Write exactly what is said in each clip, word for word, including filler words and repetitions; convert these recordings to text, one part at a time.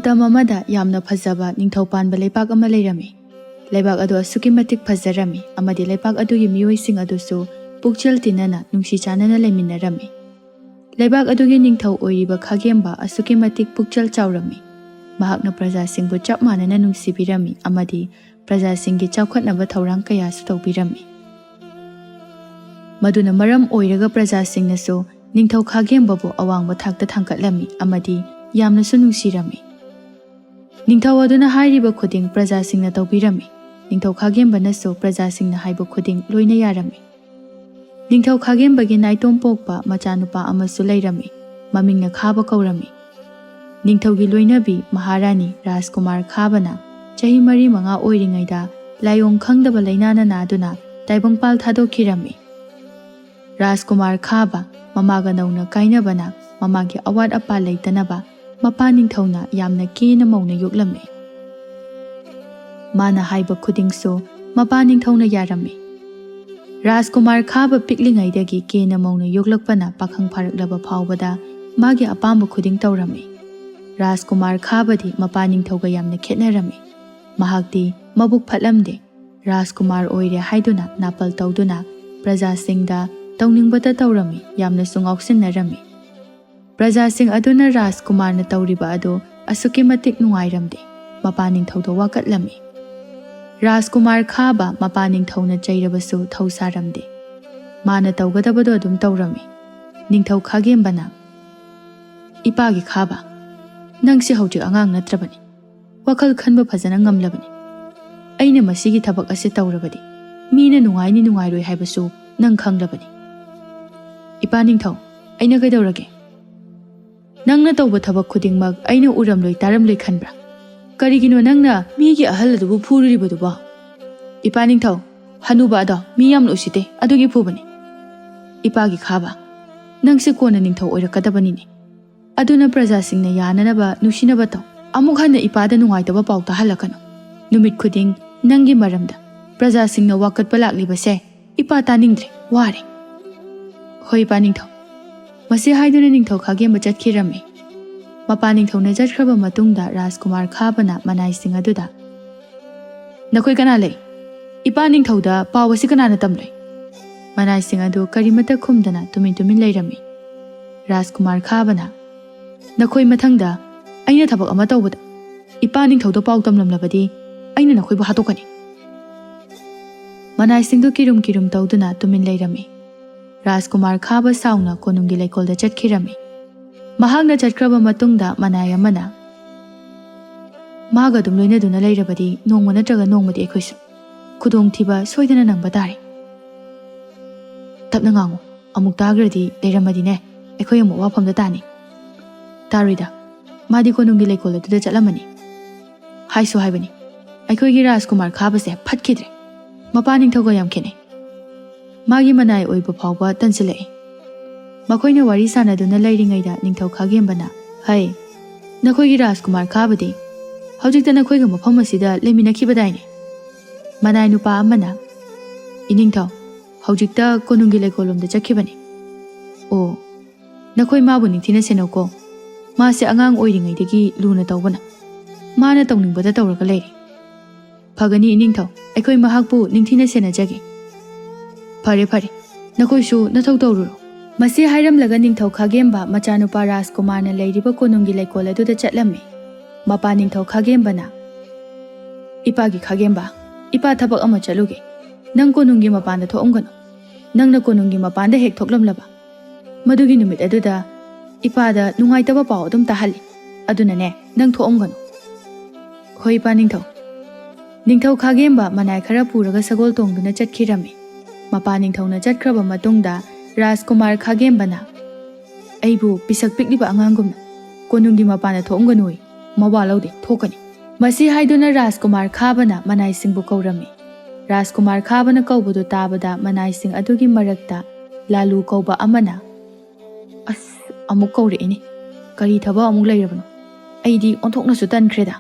ꯃꯇꯝ ꯑꯃꯗ ꯌꯥꯝꯅ ꯐꯖꯕ ꯅꯤꯡꯊꯧ ꯄꯥꯟꯕ ꯂꯩꯕꯥꯛ ꯑꯃ ꯂꯩꯔꯝꯃꯤ꯫ ꯂꯩꯕꯥꯛ ꯑꯗꯨ ꯑꯁꯨꯛꯀꯤ ꯃꯇꯤꯛ ꯐꯖꯔꯝꯃꯤ ꯑꯃꯗꯤ ꯂꯩꯕꯥꯛ ꯑꯗꯨꯒꯤ ꯃꯤꯑꯣꯏꯁꯤꯡ ꯑꯗꯨꯁꯨ ꯄꯨꯛꯆꯦꯜ ꯇꯤꯟꯅꯅ ꯅꯨꯡꯁꯤ ꯆꯥꯟꯅꯅ ꯂꯩꯃꯤꯟꯅꯔꯝꯃꯤ꯫ ꯂꯩꯕꯥꯛ ꯑꯗꯨꯒꯤ ꯅꯤꯡꯊꯧ ꯑꯣꯏꯔꯤꯕ ꯈꯥꯒꯦꯝꯕ ꯑꯁꯨꯛꯀꯤ ꯃꯇꯤꯛ ꯄꯨꯛꯆꯦꯜ ꯆꯥꯎꯔꯝꯃꯤ꯫ ꯃꯍꯥꯛꯅ ꯄ꯭ꯔꯖꯥꯁꯤꯡꯕꯨ ꯆꯞ ꯃꯥꯟꯅꯅ ꯅꯨꯡꯁꯤꯕꯤꯔꯝꯃꯤ ꯑꯃꯗꯤ ꯄ꯭ꯔꯖꯥꯁꯤꯡꯒꯤ ꯆꯥꯎꯈꯠꯅꯕ ꯊꯧꯔꯥꯡ ꯀꯌꯥꯁꯨ ꯇꯧꯕꯤꯔꯝꯃꯤ꯫ ꯃꯗꯨꯅ ꯃꯔꯝ ꯑꯣꯏꯔꯒ ꯄ꯭ꯔꯖꯥꯁꯤꯡꯅꯁꯨ ꯅꯤꯡꯊꯧ ꯈꯥꯒꯦꯝꯕꯕꯨ ꯑꯋꯥꯡꯕ ꯊꯥꯛꯇ ꯊꯥꯡꯒꯠꯂꯝꯃꯤ ꯑꯃꯗꯤ ꯌꯥꯝꯅꯁꯨ ꯅꯨꯡꯁꯤꯔꯝꯃꯤ꯫ ꯅꯤꯡꯊꯧ ꯑꯗꯨꯅ ꯍꯥꯏꯔꯤꯕ ꯈꯨꯗꯤꯡ ꯄ꯭ꯔꯖꯥꯁꯤꯡꯅ ꯇꯧꯕꯤꯔꯝꯃꯤ꯫ ꯅꯤꯡꯊꯧ ꯈꯥꯒꯦꯝꯕꯅꯁꯨ ꯄ꯭ꯔꯖꯥꯁꯤꯡꯅ ꯍꯥꯏꯕ ꯈꯨꯗꯤꯡ ꯂꯣꯏꯅ ꯌꯥꯔꯝꯃꯤ꯫ ꯅꯤꯡꯊꯧ ꯈꯥꯒꯦꯝꯕꯒꯤ ꯅꯥꯏꯇꯣꯝ ꯄꯣꯛꯄ ꯃꯆꯥꯅꯨꯄꯥ ꯑꯃꯁꯨ ꯂꯩꯔꯝꯃꯤ꯫ ꯃꯃꯤꯡꯅ ꯈꯥꯕ ꯀꯧꯔꯝꯃꯤ꯫ ꯅꯤꯡꯊꯧꯒꯤ ꯂꯣꯏꯅꯕꯤ ꯃꯍꯥꯔꯥꯅꯤ ꯔꯥꯖꯀꯨꯃꯥꯔ ꯈꯥꯕꯅ ꯆꯍꯤ ꯃꯔꯤ ꯃꯉꯥ ꯑꯣꯏꯔꯤꯉꯩꯗ ꯂꯥꯏꯑꯣꯡ ꯈꯪꯗꯕ ꯂꯥꯏꯅꯥꯅ ꯅꯥꯗꯨꯅ ꯇꯥꯏꯕꯪꯄꯥꯜ ꯊꯥꯗꯣꯛꯈꯤꯔꯝꯃꯤ꯫ ꯔꯥꯖꯀꯨꯃꯥꯔ ꯈꯥꯕ ꯃꯃꯥꯒ ꯅꯧꯅ ꯀꯥꯏꯅꯕꯅ ꯃꯃꯥꯒꯤ ꯑꯋꯥꯠ ꯑꯄꯥ ꯂꯩꯇꯅꯕ ꯃꯄꯥ ꯅꯤꯡꯊꯧꯅ ꯌꯥꯝꯅ ꯀꯦꯅ ꯃꯧꯅ ꯌꯣꯛꯂꯝꯃꯤ꯫ ꯃꯥꯅ ꯍꯥꯏꯕ ꯈꯨꯗꯤꯡꯁꯨ ꯃꯄꯥ ꯅꯤꯡꯊꯧꯅ ꯌꯥꯔꯝꯃꯤ꯫ ꯔꯥꯖꯀꯨꯃꯥꯔ ꯈꯥꯕ ꯄꯤꯛꯂꯤꯉꯩꯗꯒꯤ ꯀꯦꯅ ꯃꯧꯅ ꯌꯣꯛꯂꯛꯄꯅ ꯄꯥꯈꯪ ꯐꯥꯔꯛꯂꯕ ꯐꯥꯎꯕꯗ ꯃꯥꯒꯤ ꯑꯄꯥꯝꯕ ꯈꯨꯗꯤꯡ ꯇꯧꯔꯝꯃꯤ꯫ ꯔꯥꯖꯀꯨꯃꯥꯔ ꯈꯥꯕꯗꯤ ꯃꯄꯥ ꯅꯤꯡꯊꯧꯒ ꯌꯥꯝꯅ ꯈꯦꯠꯅꯔꯝꯃꯤ꯫ ꯃꯍꯥꯛꯇꯤ ꯃꯕꯨꯛ ꯐꯠꯂꯝꯗꯦ꯫ ꯔꯥꯖꯀꯨꯃꯥꯔ ꯑꯣꯏꯔꯦ ꯍꯥꯏꯗꯨꯅ ꯅꯥꯄꯜ ꯇꯧꯗꯨꯅ ꯄ꯭ꯔꯖꯥꯁꯤꯡꯗ ꯇꯧꯅꯤꯡꯕꯇ ꯇꯧꯔꯝꯃꯤ, ꯌꯥꯝꯅꯁꯨ ꯉꯥꯎꯁꯤꯟꯅꯔꯝꯃꯤ꯫ ꯄ꯭ꯔꯖꯥꯁꯤꯡ ꯑꯗꯨꯅ ꯔꯥꯖꯀꯨꯃꯥꯔꯅ ꯇꯧꯔꯤꯕ ꯑꯗꯨ ꯑꯁꯨꯛꯀꯤ ꯃꯇꯤꯛ ꯅꯨꯡꯉꯥꯏꯔꯝꯗꯦ꯫ ꯃꯄꯥ ꯅꯤꯡꯊꯧꯗ ꯋꯥꯀꯠꯂꯝꯃꯤ꯫ ꯔꯥꯖꯀꯨꯃꯥꯔ ꯈꯥꯕ ꯃꯄꯥ ꯅꯤꯡꯊꯧꯅ ꯆꯩꯔꯕꯁꯨ ꯊꯧ ꯁꯥꯔꯝꯗꯦ꯫ ꯃꯥꯅ ꯇꯧꯒꯗꯕꯗꯣ ꯑꯗꯨꯝ ꯇꯧꯔꯝꯃꯤ꯫ ꯅꯤꯡꯊꯧ ꯈꯥꯒꯦꯝꯕꯅ, "ꯏꯄꯥꯒꯤ ꯈꯥꯕ, ꯅꯪꯁꯦ ꯍꯧꯖꯤꯛ ꯑꯉꯥꯡ ꯅꯠꯇ꯭ꯔꯕꯅꯤ꯫ ꯋꯥꯈꯜ ꯈꯟꯕ ꯐꯖꯅ ꯉꯝꯂꯕꯅꯤ꯫ ꯑꯩꯅ ꯃꯁꯤꯒꯤ ꯊꯕꯛ ꯑꯁꯤ ꯇꯧꯔꯕꯗꯤ ꯃꯤꯅ ꯅꯨꯡꯉꯥꯏꯅꯤ ꯅꯨꯡꯉꯥꯏꯔꯣꯏ ꯍꯥꯏꯕꯁꯨ ꯅꯪ ꯈꯪꯂꯕꯅꯤ꯫" "ꯏꯄꯥ ꯅꯤꯡꯊꯧ, ꯑꯩꯅ ꯀꯩꯗꯧꯔꯒꯦ? ꯅꯪꯅ ꯇꯧꯕ ꯊꯕꯛ ꯈꯨꯗꯤꯡꯃꯛ ꯑꯩꯅ ꯎꯔꯝꯂꯣꯏ ꯇꯥꯔꯝꯂꯣꯏ ꯈꯟꯕ꯭ꯔꯥ? ꯀꯔꯤꯒꯤꯅꯣ ꯅꯪꯅ ꯃꯤꯒꯤ ꯑꯍꯜ ꯑꯗꯨꯕꯨ ꯐꯨꯔꯨꯔꯤꯕꯗꯨꯕꯣ?" "ꯏꯄꯥ ꯅꯤꯡꯊꯧ, ꯍꯅꯨꯕ ꯑꯗꯣ ꯃꯤ ꯌꯥꯝꯅ ꯎꯁꯤꯠꯇꯦ, ꯑꯗꯨꯒꯤ ꯐꯨꯕꯅꯤ꯫" "ꯏꯄꯥꯒꯤ ꯈꯥꯕ, ꯅꯪꯁꯦ ꯀꯣꯟꯅ ꯅꯤꯡꯊꯧ ꯑꯣꯏꯔꯛꯀꯗꯕꯅꯤꯅꯦ꯫ ꯑꯗꯨꯅ ꯄ꯭ꯔꯖꯥꯁꯤꯡꯅ ꯌꯥꯅꯅꯕ ꯅꯨꯡꯁꯤꯅꯕ ꯇꯧ꯫ ꯑꯃꯨꯛ ꯍꯟꯅ ꯏꯄꯥꯗ ꯅꯨꯡꯉꯥꯏꯇꯕ ꯄꯥꯎ ꯇꯥꯍꯜꯂꯛꯀꯅꯨ꯫ ꯅꯨꯃꯤꯠ ꯈꯨꯗꯤꯡ ꯅꯪꯒꯤ ꯃꯔꯝꯗ ꯄ꯭ꯔꯖꯥꯁꯤꯡꯅ ꯋꯥꯀꯠꯄ ꯂꯥꯛꯂꯤꯕꯁꯦ ꯏꯄꯥ ꯇꯥꯅꯤꯡꯗ꯭ꯔꯦ, ꯋꯥꯔꯦ꯫" "ꯍꯣꯏ ꯏꯄꯥ ꯅꯤꯡꯊꯧ꯫" ꯃꯁꯤ ꯍꯥꯏꯗꯨꯅ ꯅꯤꯡꯊꯧ ꯈꯥꯒꯦꯝꯕ ꯆꯠꯈꯤꯔꯝꯃꯤ꯫ ꯃꯄꯥ ꯅꯤꯡꯊꯧꯅ ꯆꯠꯈ꯭ꯔꯕ ꯃꯇꯨꯡꯗ ꯔꯥꯖꯀꯨꯃꯥꯔ ꯈꯥꯕꯅ ꯃꯅꯥꯏꯁꯤꯡ ꯑꯗꯨꯗ, "ꯅꯈꯣꯏ ꯀꯅꯥ ꯂꯩ? ꯏꯄꯥ ꯅꯤꯡꯊꯧꯗ ꯄꯥꯎ ꯑꯁꯤ ꯀꯅꯥꯅ ꯇꯝꯂꯣꯏ?" ꯃꯅꯥꯏꯁꯤꯡ ꯑꯗꯨ ꯀꯔꯤꯃꯠꯇ ꯈꯨꯝꯗꯅ ꯇꯨꯃꯤꯟ ꯇꯨꯃꯤꯟ ꯂꯩꯔꯝꯃꯤ꯫ ꯔꯥꯖꯀꯨꯃꯥꯔ ꯈꯥꯕꯅ, "ꯅꯈꯣꯏ ꯃꯊꯪꯗ ꯑꯩꯅ ꯊꯕꯛ ꯑꯃ ꯇꯧꯕꯗ ꯏꯄꯥ ꯅꯤꯡꯊꯧꯗ ꯄꯥꯎ ꯇꯝꯂꯝꯂꯕꯗꯤ ꯑꯩꯅ ꯅꯈꯣꯏꯕꯨ ꯍꯥꯠꯇꯣꯛꯀꯅꯤ꯫" ꯃꯅꯥꯏꯁꯤꯡꯗꯨ ꯀꯤꯔꯨꯝ ꯀꯤꯔꯨꯝ ꯇꯧꯗꯨꯅ ꯇꯨꯃꯤꯟ ꯂꯩꯔꯝꯃꯤ꯫ ꯔꯥꯖꯀꯨꯃꯥꯔ ꯈꯥꯕ ꯁꯥꯎꯅ ꯀꯣꯅꯨꯡꯒꯤ ꯂꯩꯀꯣꯜꯗ ꯆꯠꯈꯤꯔꯝꯃꯤ꯫ ꯃꯍꯥꯛꯅ ꯆꯠꯈ꯭ꯔꯕ ꯃꯇꯨꯡꯗ ꯃꯅꯥꯏ ꯑꯃꯅ, "ꯃꯥꯒ ꯑꯗꯨꯝ ꯂꯣꯏꯅꯗꯨꯅ ꯂꯩꯔꯕꯗꯤ ꯅꯣꯡꯃ ꯅꯠꯇ꯭ꯔꯒ ꯅꯣꯡꯃꯗꯤ ꯑꯩꯈꯣꯏꯁꯨ ꯈꯨꯗꯣꯡꯊꯤꯕ ꯁꯣꯏꯗꯅ ꯅꯪꯕ ꯇꯥꯔꯦ꯫" "ꯇꯞꯅ ꯉꯥꯡꯉꯨ, ꯑꯃꯨꯛ ꯇꯥꯈ꯭ꯔꯗꯤ ꯂꯩꯔꯝꯃꯗꯤꯅꯦ ꯑꯩꯈꯣꯏ ꯑꯃꯨꯛ ꯋꯥꯐꯝꯗ ꯇꯥꯅꯤ꯫" "ꯇꯥꯔꯣꯏꯗ, ꯃꯥꯗꯤ ꯀꯣꯅꯨꯡꯒꯤ ꯂꯩꯀꯣꯜ ꯑꯗꯨꯗ ꯆꯠꯂꯝꯃꯅꯤ꯫" "ꯍꯥꯏꯁꯨ ꯍꯥꯏꯕꯅꯤ, ꯑꯩꯈꯣꯏꯒꯤ ꯔꯥꯖꯀꯨꯃꯥꯔ ꯈꯥꯕꯁꯦ ꯐꯠꯈꯤꯗ꯭ꯔꯦ꯫ ꯃꯄꯥ ꯅꯤꯡꯊꯧꯒ ꯌꯥꯝ ꯈꯦꯠꯅꯩ꯫ ꯃꯥꯒꯤ ꯃꯅꯥꯏ ꯑꯣꯏꯕ ꯐꯥꯎꯕ ꯇꯟꯁꯤꯜꯂꯛꯑꯦ꯫" ꯃꯈꯣꯏꯅ ꯋꯥꯔꯤ ꯁꯥꯟꯅꯗꯨꯅ ꯂꯩꯔꯤꯉꯩꯗ ꯅꯤꯡꯊꯧ ꯈꯥꯒꯦꯝꯕꯅ, "ꯍꯩ, ꯅꯈꯣꯏꯒꯤ ꯔꯥꯖꯀꯨꯃꯥꯔ ꯈꯥꯕꯗꯤ ꯍꯧꯖꯤꯛꯇ ꯅꯈꯣꯏꯒ ꯃꯐꯝ ꯑꯁꯤꯗ ꯂꯩꯃꯤꯟꯅꯈꯤꯕꯗꯥꯏꯅꯦ?" ꯃꯅꯥꯏ ꯅꯨꯄꯥ ꯑꯃꯅ, "ꯏꯅꯤꯡꯊꯧ, ꯍꯧꯖꯤꯛꯇ ꯀꯣꯅꯨꯡꯒꯤ ꯂꯩꯀꯣꯜꯂꯣꯝꯗ ꯆꯠꯈꯤꯕꯅꯤ꯫" "ꯑꯣ, ꯅꯈꯣꯏ ꯃꯥꯕꯨ ꯅꯤꯡꯊꯤꯅ ꯁꯦꯟꯅꯧꯀꯣ꯫ ꯃꯥꯁꯦ ꯑꯉꯥꯡ ꯑꯣꯏꯔꯤꯉꯩꯗꯒꯤ ꯂꯨꯅ ꯇꯧꯕꯅ ꯃꯥꯅ ꯇꯧꯅꯤꯡꯕꯗ ꯇꯧꯔꯒ ꯂꯩꯔꯦ꯫" "ꯐꯒꯅꯤ ꯏꯅꯤꯡꯊꯧ, ꯑꯩꯈꯣꯏ ꯃꯍꯥꯛꯄꯨ ꯅꯤꯡꯊꯤꯅ ꯁꯦꯟꯅꯖꯒꯦ꯫" "ꯐꯔꯦ ꯐꯔꯦ, ꯅꯈꯣꯏꯁꯨ ꯅꯊꯧ ꯇꯧꯔꯨꯔꯣ꯫" ꯃꯁꯤ ꯍꯥꯏꯔꯝꯂꯒ ꯅꯤꯡꯊꯧ ꯈꯥꯒꯦꯝꯕ ꯃꯆꯥꯅꯨꯄꯥ ꯔꯥꯖꯀꯨꯃꯥꯔꯅ ꯂꯩꯔꯤꯕ ꯀꯣꯅꯨꯡꯒꯤ ꯂꯩꯀꯣꯜ ꯑꯗꯨꯗ ꯆꯠꯂꯝꯃꯤ꯫ ꯃꯄꯥ ꯅꯤꯡꯊꯧ ꯈꯥꯒꯦꯝꯕꯅ, "ꯏꯄꯥꯒꯤ ꯈꯥꯒꯦꯝꯕ, ꯏꯄꯥ ꯊꯕꯛ ꯑꯃ ꯆꯠꯂꯨꯒꯦ꯫ ꯅꯪ ꯀꯣꯅꯨꯡꯒꯤ ꯃꯄꯥꯟꯗ ꯊꯣꯛꯑꯝꯒꯅꯨ꯫ ꯅꯪꯅ ꯀꯣꯅꯨꯡꯒꯤ ꯃꯄꯥꯟꯗ ꯍꯦꯛ ꯊꯣꯛꯂꯝꯂꯕ, ꯃꯗꯨꯒꯤ ꯅꯨꯃꯤꯠ ꯑꯗꯨꯗ ꯏꯄꯥꯗ ꯅꯨꯡꯉꯥꯏꯇꯕ ꯄꯥꯎ ꯑꯗꯨꯝ ꯇꯥꯍꯜꯂꯤ꯫ ꯑꯗꯨꯅꯅꯦ, ꯅꯪ ꯊꯣꯛꯑꯝꯒꯅꯨ꯫" "ꯍꯣꯏ, ꯏꯄꯥ ꯅꯤꯡꯊꯧ꯫" ꯅꯤꯡꯊꯧ ꯈꯥꯒꯦꯝꯕ ꯃꯅꯥꯏ ꯈꯔ ꯄꯨꯔꯒ ꯁꯒꯣꯜ ꯇꯣꯡꯗꯨꯅ ꯆꯠꯈꯤꯔꯝꯃꯤ꯫ ꯃꯄꯥ ꯅꯤꯡꯊꯧꯅ ꯆꯠꯈ꯭ꯔꯕ ꯃꯇꯨꯡꯗ ꯔꯥꯖꯀꯨꯃꯥꯔ ꯈꯥꯒꯦꯝꯕꯅ, "ꯑꯩꯕꯨ ꯄꯤꯁꯛ ꯄꯤꯛꯂꯤꯕ ꯑꯉꯥꯡꯒꯨꯝꯅ ꯀꯣꯅꯨꯡꯒꯤ ꯃꯄꯥꯟꯗ ꯊꯣꯛꯑꯝꯒꯅꯨꯌꯦ꯫ ꯃꯋꯥ ꯂꯧꯗꯦ, ꯊꯣꯛꯀꯅꯤ꯫" ꯃꯁꯤ ꯍꯥꯏꯗꯨꯅ ꯔꯥꯖꯀꯨꯃꯥꯔ ꯈꯥꯕꯅ ꯃꯅꯥꯏꯁꯤꯡꯕꯨ ꯀꯧꯔꯝꯃꯤ꯫ ꯔꯥꯖꯀꯨꯃꯥꯔ ꯈꯥꯕꯅ ꯀꯧꯕꯗꯨ ꯇꯥꯕꯗ ꯃꯅꯥꯏꯁꯤꯡ ꯑꯗꯨꯒꯤ ꯃꯔꯛꯇ ꯂꯥꯂꯨ ꯀꯧꯕ ꯑꯃꯅ, "ꯑꯁ, ꯑꯃꯨꯛ ꯀꯧꯔꯛꯏꯅꯦ꯫ ꯀꯔꯤ ꯊꯕꯛ ꯑꯃꯨꯛ ꯂꯩꯔꯕꯅꯣ? ꯑꯩꯗꯤ ꯑꯣꯟꯊꯣꯛꯅꯁꯨ ꯇꯟꯈ꯭ꯔꯦꯗ꯫"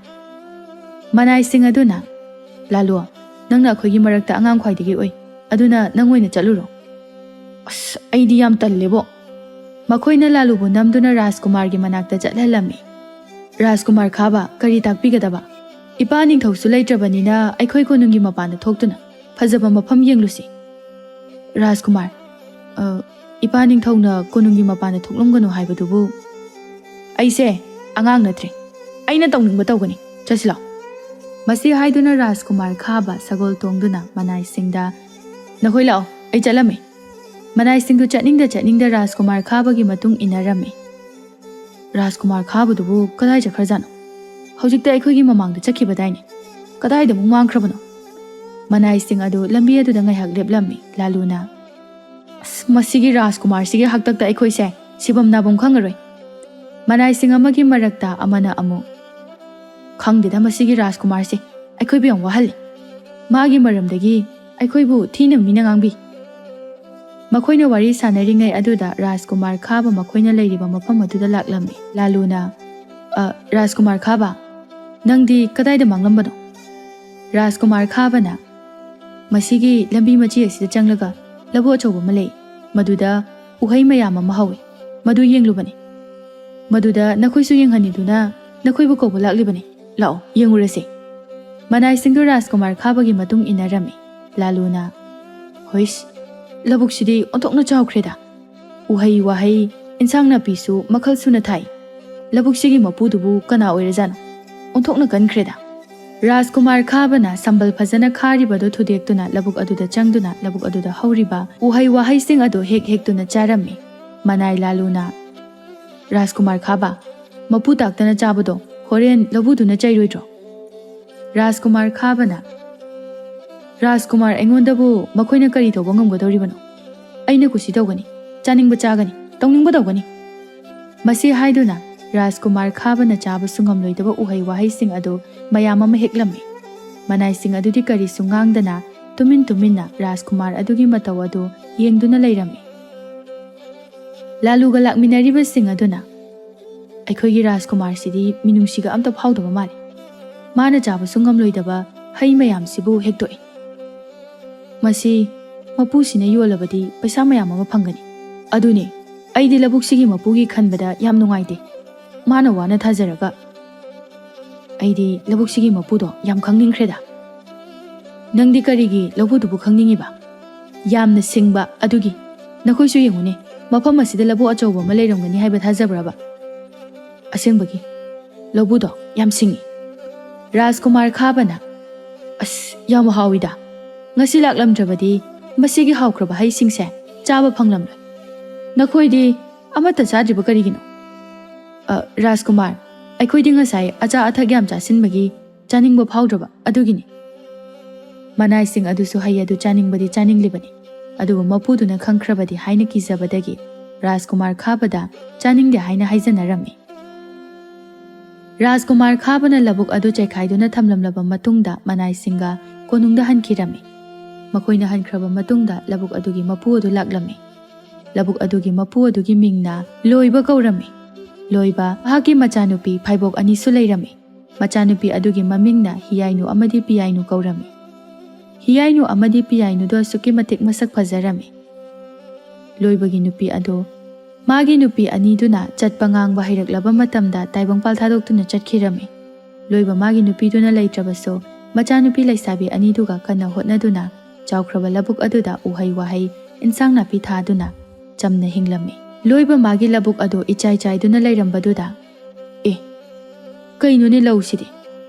ꯃꯅꯥꯏꯁꯤꯡ ꯑꯗꯨꯅ, "ꯂꯥꯂꯨ, ꯅꯪꯅ ꯑꯩꯈꯣꯏꯒꯤ ꯃꯔꯛꯇ ꯑꯉꯥꯡ ꯈ꯭ꯋꯥꯏꯗꯒꯤ ꯑꯣꯏ, ꯑꯗꯨꯅ ꯅꯪ ꯑꯣꯏꯅ ꯆꯠꯂꯨꯔꯣ꯫" "ꯑꯁ, ꯑꯩꯗꯤ ꯌꯥꯝ ꯇꯜꯂꯦꯕꯣ꯫" ꯃꯈꯣꯏꯅ ꯂꯥꯂꯨꯕꯨ ꯅꯝꯗꯨꯅ ꯔꯥꯖꯀꯨꯃꯥꯔꯒꯤ ꯃꯅꯥꯛꯇ ꯆꯠꯍꯜꯂꯝꯃꯤ꯫ "ꯔꯥꯖꯀꯨꯃꯥꯔ ꯈꯥꯕ, ꯀꯔꯤ ꯇꯥꯛꯄꯤꯒꯗꯕ? ꯏꯄꯥ ꯅꯤꯡꯊꯧꯁꯨ ꯂꯩꯇ꯭ꯔꯕꯅꯤꯅ ꯑꯩꯈꯣꯏ ꯀꯣꯅꯨꯡꯒꯤ ꯃꯄꯥꯟꯗ ꯊꯣꯛꯇꯨꯅ ꯐꯖꯕ ꯃꯐꯝ ꯌꯦꯡꯂꯨꯁꯤ꯫" "ꯔꯥꯖꯀꯨꯃꯥꯔ, ꯑ, ꯏꯄꯥ ꯅꯤꯡꯊꯧꯅ ꯀꯣꯅꯨꯡꯒꯤ ꯃꯄꯥꯟꯗ ꯊꯣꯛꯂꯝꯒꯅꯨ ꯍꯥꯏꯕꯗꯨꯕꯨ?" "ꯑꯩꯁꯦ ꯑꯉꯥꯡ ꯅꯠꯇ꯭ꯔꯦ꯫ ꯑꯩꯅ ꯇꯧꯅꯤꯡꯕ ꯇꯧꯒꯅꯤ꯫ ꯆꯠꯁꯤ ꯂꯥꯛꯑꯣ꯫" ꯃꯁꯤ ꯍꯥꯏꯗꯨꯅ ꯔꯥꯖꯀꯨꯃꯥꯔ ꯈꯥꯕ ꯁꯒꯣꯜ ꯇꯣꯡꯗꯨꯅ ꯃꯅꯥꯏꯁꯤꯡꯗ, "ꯅꯈꯣꯏ ꯂꯥꯛꯑꯣ, ꯑꯩ ꯆꯠꯂꯝꯃꯤ꯫" ꯃꯅꯥꯏꯁꯤꯡꯗꯨ ꯆꯠꯅꯤꯡꯗ ꯆꯠꯅꯤꯡꯗ ꯔꯥꯖꯀꯨꯃꯥꯔ ꯈꯥꯕꯒꯤ ꯃꯇꯨꯡ ꯏꯟꯅꯔꯝꯃꯤ꯫ "ꯔꯥꯖꯀꯨꯃꯥꯔ ꯈꯥꯕꯗꯨꯕꯨ ꯀꯗꯥꯏ ꯆꯠꯈ꯭ꯔꯖꯥꯠꯅꯣ? ꯍꯧꯖꯤꯛꯇ ꯑꯩꯈꯣꯏꯒꯤ ꯃꯃꯥꯡꯗ ꯆꯠꯈꯤꯕꯗꯥꯏꯅꯦ? ꯀꯗꯥꯏꯗ ꯑꯃꯨꯛ ꯃꯥꯡꯈ꯭ꯔꯕꯅꯣ?" ꯃꯅꯥꯏꯁꯤꯡ ꯑꯗꯨ ꯂꯝꯕꯤ ꯑꯗꯨꯗ ꯉꯥꯏꯍꯥꯛ ꯂꯦꯞꯂꯝꯃꯤ꯫ ꯂꯥꯂꯨꯅ, "ꯑꯁ, ꯃꯁꯤꯒꯤ ꯔꯥꯖꯀꯨꯃꯥꯔꯁꯤꯒꯤ ꯍꯥꯛꯇꯛꯇ ꯑꯩꯈꯣꯏꯁꯦ ꯁꯤꯐꯝ ꯅꯥꯐꯝ ꯈꯪꯉꯔꯣꯏ꯫" ꯃꯅꯥꯏꯁꯤꯡ ꯑꯃꯒꯤ ꯃꯔꯛꯇ ꯑꯃꯅ ꯑꯃꯨꯛ, "ꯈꯪꯗꯦꯗ, ꯃꯁꯤꯒꯤ ꯔꯥꯖꯀꯨꯃꯥꯔꯁꯦ ꯑꯩꯈꯣꯏꯕꯨ ꯌꯥꯝ ꯋꯥꯍꯜꯂꯤ꯫ ꯃꯥꯒꯤ ꯃꯔꯝꯗꯒꯤ ꯑꯩꯈꯣꯏꯕꯨ ꯊꯤꯅ ꯃꯤꯅ ꯉꯥꯡꯕꯤ꯫" ꯃꯈꯣꯏꯅ ꯋꯥꯔꯤ ꯁꯥꯟꯅꯔꯤꯉꯩ ꯑꯗꯨꯗ ꯔꯥꯖꯀꯨꯃꯥꯔ ꯈꯥꯕ ꯃꯈꯣꯏꯅ ꯂꯩꯔꯤꯕ ꯃꯐꯝ ꯑꯗꯨꯗ ꯂꯥꯛꯂꯝꯃꯤ꯫ ꯂꯥꯂꯨꯅ, "ꯑ, ꯔꯥꯖꯀꯨꯃꯥꯔ ꯈꯥꯕ, ꯅꯪꯗꯤ ꯀꯗꯥꯏꯗ ꯃꯥꯡꯂꯝꯕꯅꯣ?" ꯔꯥꯖꯀꯨꯃꯥꯔ ꯈꯥꯕꯅ, "ꯃꯁꯤꯒꯤ ꯂꯝꯕꯤ ꯃꯆꯤ ꯑꯁꯤꯗ ꯆꯪꯂꯒ ꯂꯧꯕꯨꯛ ꯑꯆꯧꯕ ꯑꯃ ꯂꯩ꯫ ꯃꯗꯨꯗ ꯎꯍꯩ ꯃꯌꯥꯝ ꯑꯃ ꯍꯧꯏ꯫ ꯃꯗꯨ ꯌꯦꯡꯂꯨꯕꯅꯤ꯫ ꯃꯗꯨꯗ ꯅꯈꯣꯏꯁꯨ ꯌꯦꯡꯍꯟꯅꯤꯡꯗꯨꯅ ꯅꯈꯣꯏꯕꯨ ꯀꯧꯕ ꯂꯥꯛꯂꯤꯕꯅꯤ꯫ ꯂꯥꯛꯑꯣ, ꯌꯦꯡꯉꯨꯔꯁꯤ꯫" ꯃꯅꯥꯏꯁꯤꯡꯗꯨ ꯔꯥꯖꯀꯨꯃꯥꯔ ꯈꯥꯕꯒꯤ ꯃꯇꯨꯡ ꯏꯟꯅꯔꯝꯃꯤ꯫ ꯂꯥꯂꯨꯅ, "ꯍꯣꯏꯁ, ꯂꯧꯕꯨꯛꯁꯤꯗꯤ ꯑꯣꯟꯊꯣꯛꯅ ꯆꯥꯎꯈ꯭ꯔꯦꯗ꯫ ꯎꯍꯩ ꯋꯥꯍꯩ, ꯏꯟꯁꯥꯡ ꯅꯥꯄꯤꯁꯨ ꯃꯈꯜ ꯁꯨꯅ ꯊꯥꯏ꯫ ꯂꯧꯕꯨꯛꯁꯤꯒꯤ ꯃꯄꯨꯗꯨꯕꯨ ꯀꯅꯥ ꯑꯣꯏꯔꯖꯥꯠꯅꯣ? ꯑꯣꯟꯊꯣꯛꯅ ꯀꯟꯈ꯭ꯔꯦꯗ꯫" ꯔꯥꯖꯀꯨꯃꯥꯔ ꯈꯥꯕꯅ ꯁꯝꯕꯜ ꯐꯖꯅ ꯈꯥꯔꯤꯕꯗꯨ ꯊꯨꯗꯦꯛꯇꯨꯅ ꯂꯧꯕꯨꯛ ꯑꯗꯨꯗ ꯆꯪꯗꯨꯅ ꯂꯧꯕꯨꯛ ꯑꯗꯨꯗ ꯍꯧꯔꯤꯕ ꯎꯍꯩ ꯋꯥꯍꯩꯁꯤꯡ ꯑꯗꯨ ꯍꯦꯛ ꯍꯦꯛꯇꯨꯅ ꯆꯥꯔꯝꯃꯤ꯫ ꯃꯅꯥꯏ ꯂꯥꯂꯨꯅ, "ꯔꯥꯖꯀꯨꯃꯥꯔ ꯈꯥꯕ, ꯃꯄꯨ ꯇꯥꯛꯇꯅ ꯆꯥꯕꯗꯣ ꯍꯣꯔꯦꯟ ꯂꯧꯕꯨꯗꯨꯅ ꯆꯩꯔꯣꯏꯗ꯭ꯔꯣ?" ꯔꯥꯖꯀꯨꯃꯥꯔ ꯈꯥꯕꯅ, "ꯔꯥꯖꯀꯨꯃꯥꯔ ꯑꯩꯉꯣꯟꯗꯕꯨ ꯃꯈꯣꯏꯅ ꯀꯔꯤ ꯇꯧꯕ ꯉꯝꯒꯗꯧꯔꯤꯕꯅꯣ? ꯑꯩꯅ ꯀꯨꯁꯤ ꯇꯧꯒꯅꯤ, ꯆꯥꯅꯤꯡꯕ ꯆꯥꯒꯅꯤ, ꯇꯧꯅꯤꯡꯕ ꯇꯧꯒꯅꯤ꯫" ꯃꯁꯤ ꯍꯥꯏꯗꯨꯅ ꯔꯥꯖꯀꯨꯃꯥꯔ ꯈꯥꯕꯅ ꯆꯥꯕꯁꯨ ꯉꯝꯂꯣꯏꯗꯕ ꯎꯍꯩ ꯋꯥꯍꯩꯁꯤꯡ ꯑꯗꯨ ꯃꯌꯥꯝ ꯑꯃ ꯍꯦꯛꯂꯝꯃꯤ꯫ ꯃꯅꯥꯏꯁꯤꯡ ꯑꯗꯨꯗꯤ ꯀꯔꯤꯁꯨ ꯉꯥꯡꯗꯅ ꯇꯨꯃꯤꯟ ꯇꯨꯃꯤꯟꯅ ꯔꯥꯖꯀꯨꯃꯥꯔ ꯑꯗꯨꯒꯤ ꯃꯇꯧ ꯑꯗꯨ ꯌꯦꯡꯗꯨꯅ ꯂꯩꯔꯝꯃꯤ꯫ ꯂꯥꯂꯨꯒ ꯂꯥꯛꯃꯤꯟꯅꯔꯤꯕꯁꯤꯡ ꯑꯗꯨꯅ, "ꯑꯩꯈꯣꯏꯒꯤ ꯔꯥꯖꯀꯨꯃꯥꯔꯁꯤꯗꯤ ꯃꯤꯅꯨꯡꯁꯤꯒ ꯑꯝꯇ ꯐꯥꯎꯗꯕ ꯃꯥꯜꯂꯤ꯫ ꯃꯥꯅ ꯆꯥꯕꯁꯨ ꯉꯝꯂꯣꯏꯗꯕ ꯍꯩ ꯃꯌꯥꯝꯁꯤꯕꯨ ꯍꯦꯛꯇꯣꯛꯏ꯫ ꯃꯁꯤ ꯃꯄꯨꯁꯤꯅ ꯌꯣꯜꯂꯕꯗꯤ ꯄꯩꯁꯥ ꯃꯌꯥꯝ ꯑꯃ ꯐꯪꯒꯅꯤ꯫" "ꯑꯗꯨꯅꯦ, ꯑꯩꯗꯤ ꯂꯧꯕꯨꯛꯁꯤꯒꯤ ꯃꯄꯨꯒꯤ ꯈꯟꯕꯗ ꯌꯥꯝ ꯅꯨꯡꯉꯥꯏꯇꯦ꯫ ꯃꯥꯅ ꯋꯥꯅ ꯊꯥꯖꯔꯒ꯫ ꯑꯩꯗꯤ ꯂꯧꯕꯨꯛꯁꯤꯒꯤ ꯃꯄꯨꯗꯣ ꯌꯥꯝ ꯈꯪꯅꯤꯡꯈ꯭ꯔꯦꯗ꯫ ꯅꯪꯗꯤ ꯀꯔꯤꯒꯤ ꯂꯧꯕꯨꯗꯨꯕꯨ ꯈꯪꯅꯤꯡꯉꯤꯕ? ꯌꯥꯝꯅ ꯁꯤꯡꯕ ꯑꯗꯨꯒꯤ꯫ ꯅꯈꯣꯏꯁꯨ ꯌꯦꯡꯉꯨꯅꯦ, ꯃꯐꯝ ꯑꯁꯤꯗ ꯂꯧꯕꯨ ꯑꯆꯧꯕ ꯑꯃ ꯂꯩꯔꯝꯒꯅꯤ ꯍꯥꯏꯕ ꯊꯥꯖꯕ꯭ꯔꯕ? ꯑꯁꯦꯡꯕꯒꯤ ꯂꯧꯕꯨꯗꯣ ꯌꯥꯝ ꯁꯤꯡꯉꯤ꯫ ꯔꯥꯖꯀꯨꯃꯥꯔ ꯈꯥꯕꯅ, "ꯑꯁ, ꯌꯥꯝ ꯍꯥꯎꯏꯗ꯫ ꯉꯁꯤ ꯂꯥꯛꯂꯝꯗ꯭ꯔꯕꯗꯤ ꯃꯁꯤꯒꯤ ꯍꯥꯎꯈ꯭ꯔꯕ ꯍꯩꯁꯤꯡꯁꯦ ꯆꯥꯕ ꯐꯪꯂꯝꯂꯣꯏ꯫ ꯅꯈꯣꯏꯗꯤ ꯑꯃꯠꯇ ꯆꯥꯗ꯭ꯔꯤꯕ ꯀꯔꯤꯒꯤꯅꯣ?" "ꯑ, ꯔꯥꯖꯀꯨꯃꯥꯔ, ꯑꯩꯈꯣꯏꯗꯤ ꯉꯁꯥꯏ ꯑꯆꯥ ꯑꯊꯛ ꯌꯥꯝ ꯆꯥꯁꯤꯟꯕꯒꯤ ꯆꯥꯅꯤꯡꯕ ꯐꯥꯎꯗ꯭ꯔꯕ ꯑꯗꯨꯒꯤꯅꯤ꯫" ꯃꯅꯥꯏꯁꯤꯡ ꯑꯗꯨꯁꯨ ꯍꯩ ꯑꯗꯨ ꯆꯥꯅꯤꯡꯕꯗꯤ ꯆꯥꯅꯤꯡꯂꯤꯕꯅꯤ, ꯑꯗꯨꯕꯨ ꯃꯄꯨꯗꯨꯅ ꯈꯪꯈ꯭ꯔꯕꯗꯤ ꯍꯥꯏꯅ ꯀꯤꯖꯕꯗꯒꯤ ꯔꯥꯖꯀꯨꯃꯥꯔ ꯈꯥꯕꯗ ꯆꯥꯅꯤꯡꯗꯦ ꯍꯥꯏꯅ ꯍꯥꯏꯖꯅꯔꯝꯃꯤ꯫ ꯔꯥꯖꯀꯨꯃꯥꯔ ꯈꯥꯕꯅ ꯂꯧꯕꯨꯛ ꯑꯗꯨ ꯆꯩꯈꯥꯏꯗꯨꯅ ꯊꯝꯂꯝꯂꯕ ꯃꯇꯨꯡꯗ ꯃꯅꯥꯏꯁꯤꯡꯒ ꯀꯣꯅꯨꯡꯗ ꯍꯟꯈꯤꯔꯝꯃꯤ꯫ ꯃꯈꯣꯏꯅ ꯍꯟꯈ꯭ꯔꯕ ꯃꯇꯨꯡꯗ ꯂꯧꯕꯨꯛ ꯑꯗꯨꯒꯤ ꯃꯄꯨ ꯑꯗꯨ ꯂꯥꯛꯂꯝꯃꯤ꯫ ꯂꯧꯕꯨꯛ ꯑꯗꯨꯒꯤ ꯃꯄꯨ ꯑꯗꯨꯒꯤ ꯃꯤꯡꯅ ꯂꯣꯏꯕ ꯀꯧꯔꯝꯃꯤ꯫ ꯂꯣꯏꯕ, ꯃꯍꯥꯛꯀꯤ ꯃꯆꯥꯅꯨꯄꯤ ꯐꯥꯏꯕꯣꯛ ꯑꯅꯤꯁꯨ ꯂꯩꯔꯝꯃꯤ꯫ ꯃꯆꯥꯅꯨꯄꯤ ꯑꯗꯨꯒꯤ ꯃꯃꯤꯡꯅ ꯍꯤꯌꯥꯏꯅꯨ ꯑꯃꯗꯤ ꯄꯤꯌꯥꯏꯅꯨ ꯀꯧꯔꯝꯃꯤ꯫ ꯍꯤꯌꯥꯏꯅꯨ ꯑꯃꯗꯤ ꯄꯤꯌꯥꯏꯅꯨꯗꯣ ꯑꯁꯨꯛꯀꯤ ꯃꯇꯤꯛ ꯃꯁꯛ ꯐꯖꯔꯝꯃꯤ꯫ ꯂꯣꯏꯕꯒꯤ ꯅꯨꯄꯤ ꯑꯗꯣ ꯃꯥꯒꯤ ꯅꯨꯄꯤ ꯑꯅꯤꯗꯨꯅ ꯆꯠꯄ ꯉꯥꯡꯕ ꯍꯩꯔꯛꯂꯕ ꯃꯇꯝꯗ ꯇꯥꯏꯕꯪꯄꯥꯜ ꯊꯥꯗꯣꯛꯇꯨꯅ ꯆꯠꯈꯤꯔꯝꯃꯤ꯫ ꯂꯣꯏꯕ ꯃꯥꯒꯤ ꯅꯨꯄꯤꯗꯨꯅ ꯂꯩꯇ꯭ꯔꯕꯁꯨ, ꯃꯆꯥꯅꯨꯄꯤ ꯂꯩꯁꯥꯕꯤ ꯑꯅꯤꯗꯨꯒ ꯀꯟꯅ ꯍꯣꯠꯅꯗꯨꯅ ꯆꯥꯎꯈ꯭ꯔꯕ ꯂꯧꯕꯨꯛ ꯑꯗꯨꯗ ꯎꯍꯩ ꯋꯥꯍꯩ, ꯏꯟꯁꯥꯡ ꯅꯥꯄꯤ ꯊꯥꯗꯨꯅ ꯆꯝꯅ ꯍꯤꯡꯂꯝꯃꯤ꯫ ꯂꯣꯏꯕ ꯃꯥꯒꯤ ꯂꯧꯕꯨꯛ ꯑꯗꯨ ꯏꯆꯥꯏ ꯆꯥꯏꯗꯨꯅ ꯂꯩꯔꯝꯕꯗꯨꯗ, "ꯑꯦ, ꯀꯩꯅꯣꯅꯦ ꯂꯧꯁꯤꯗꯤ?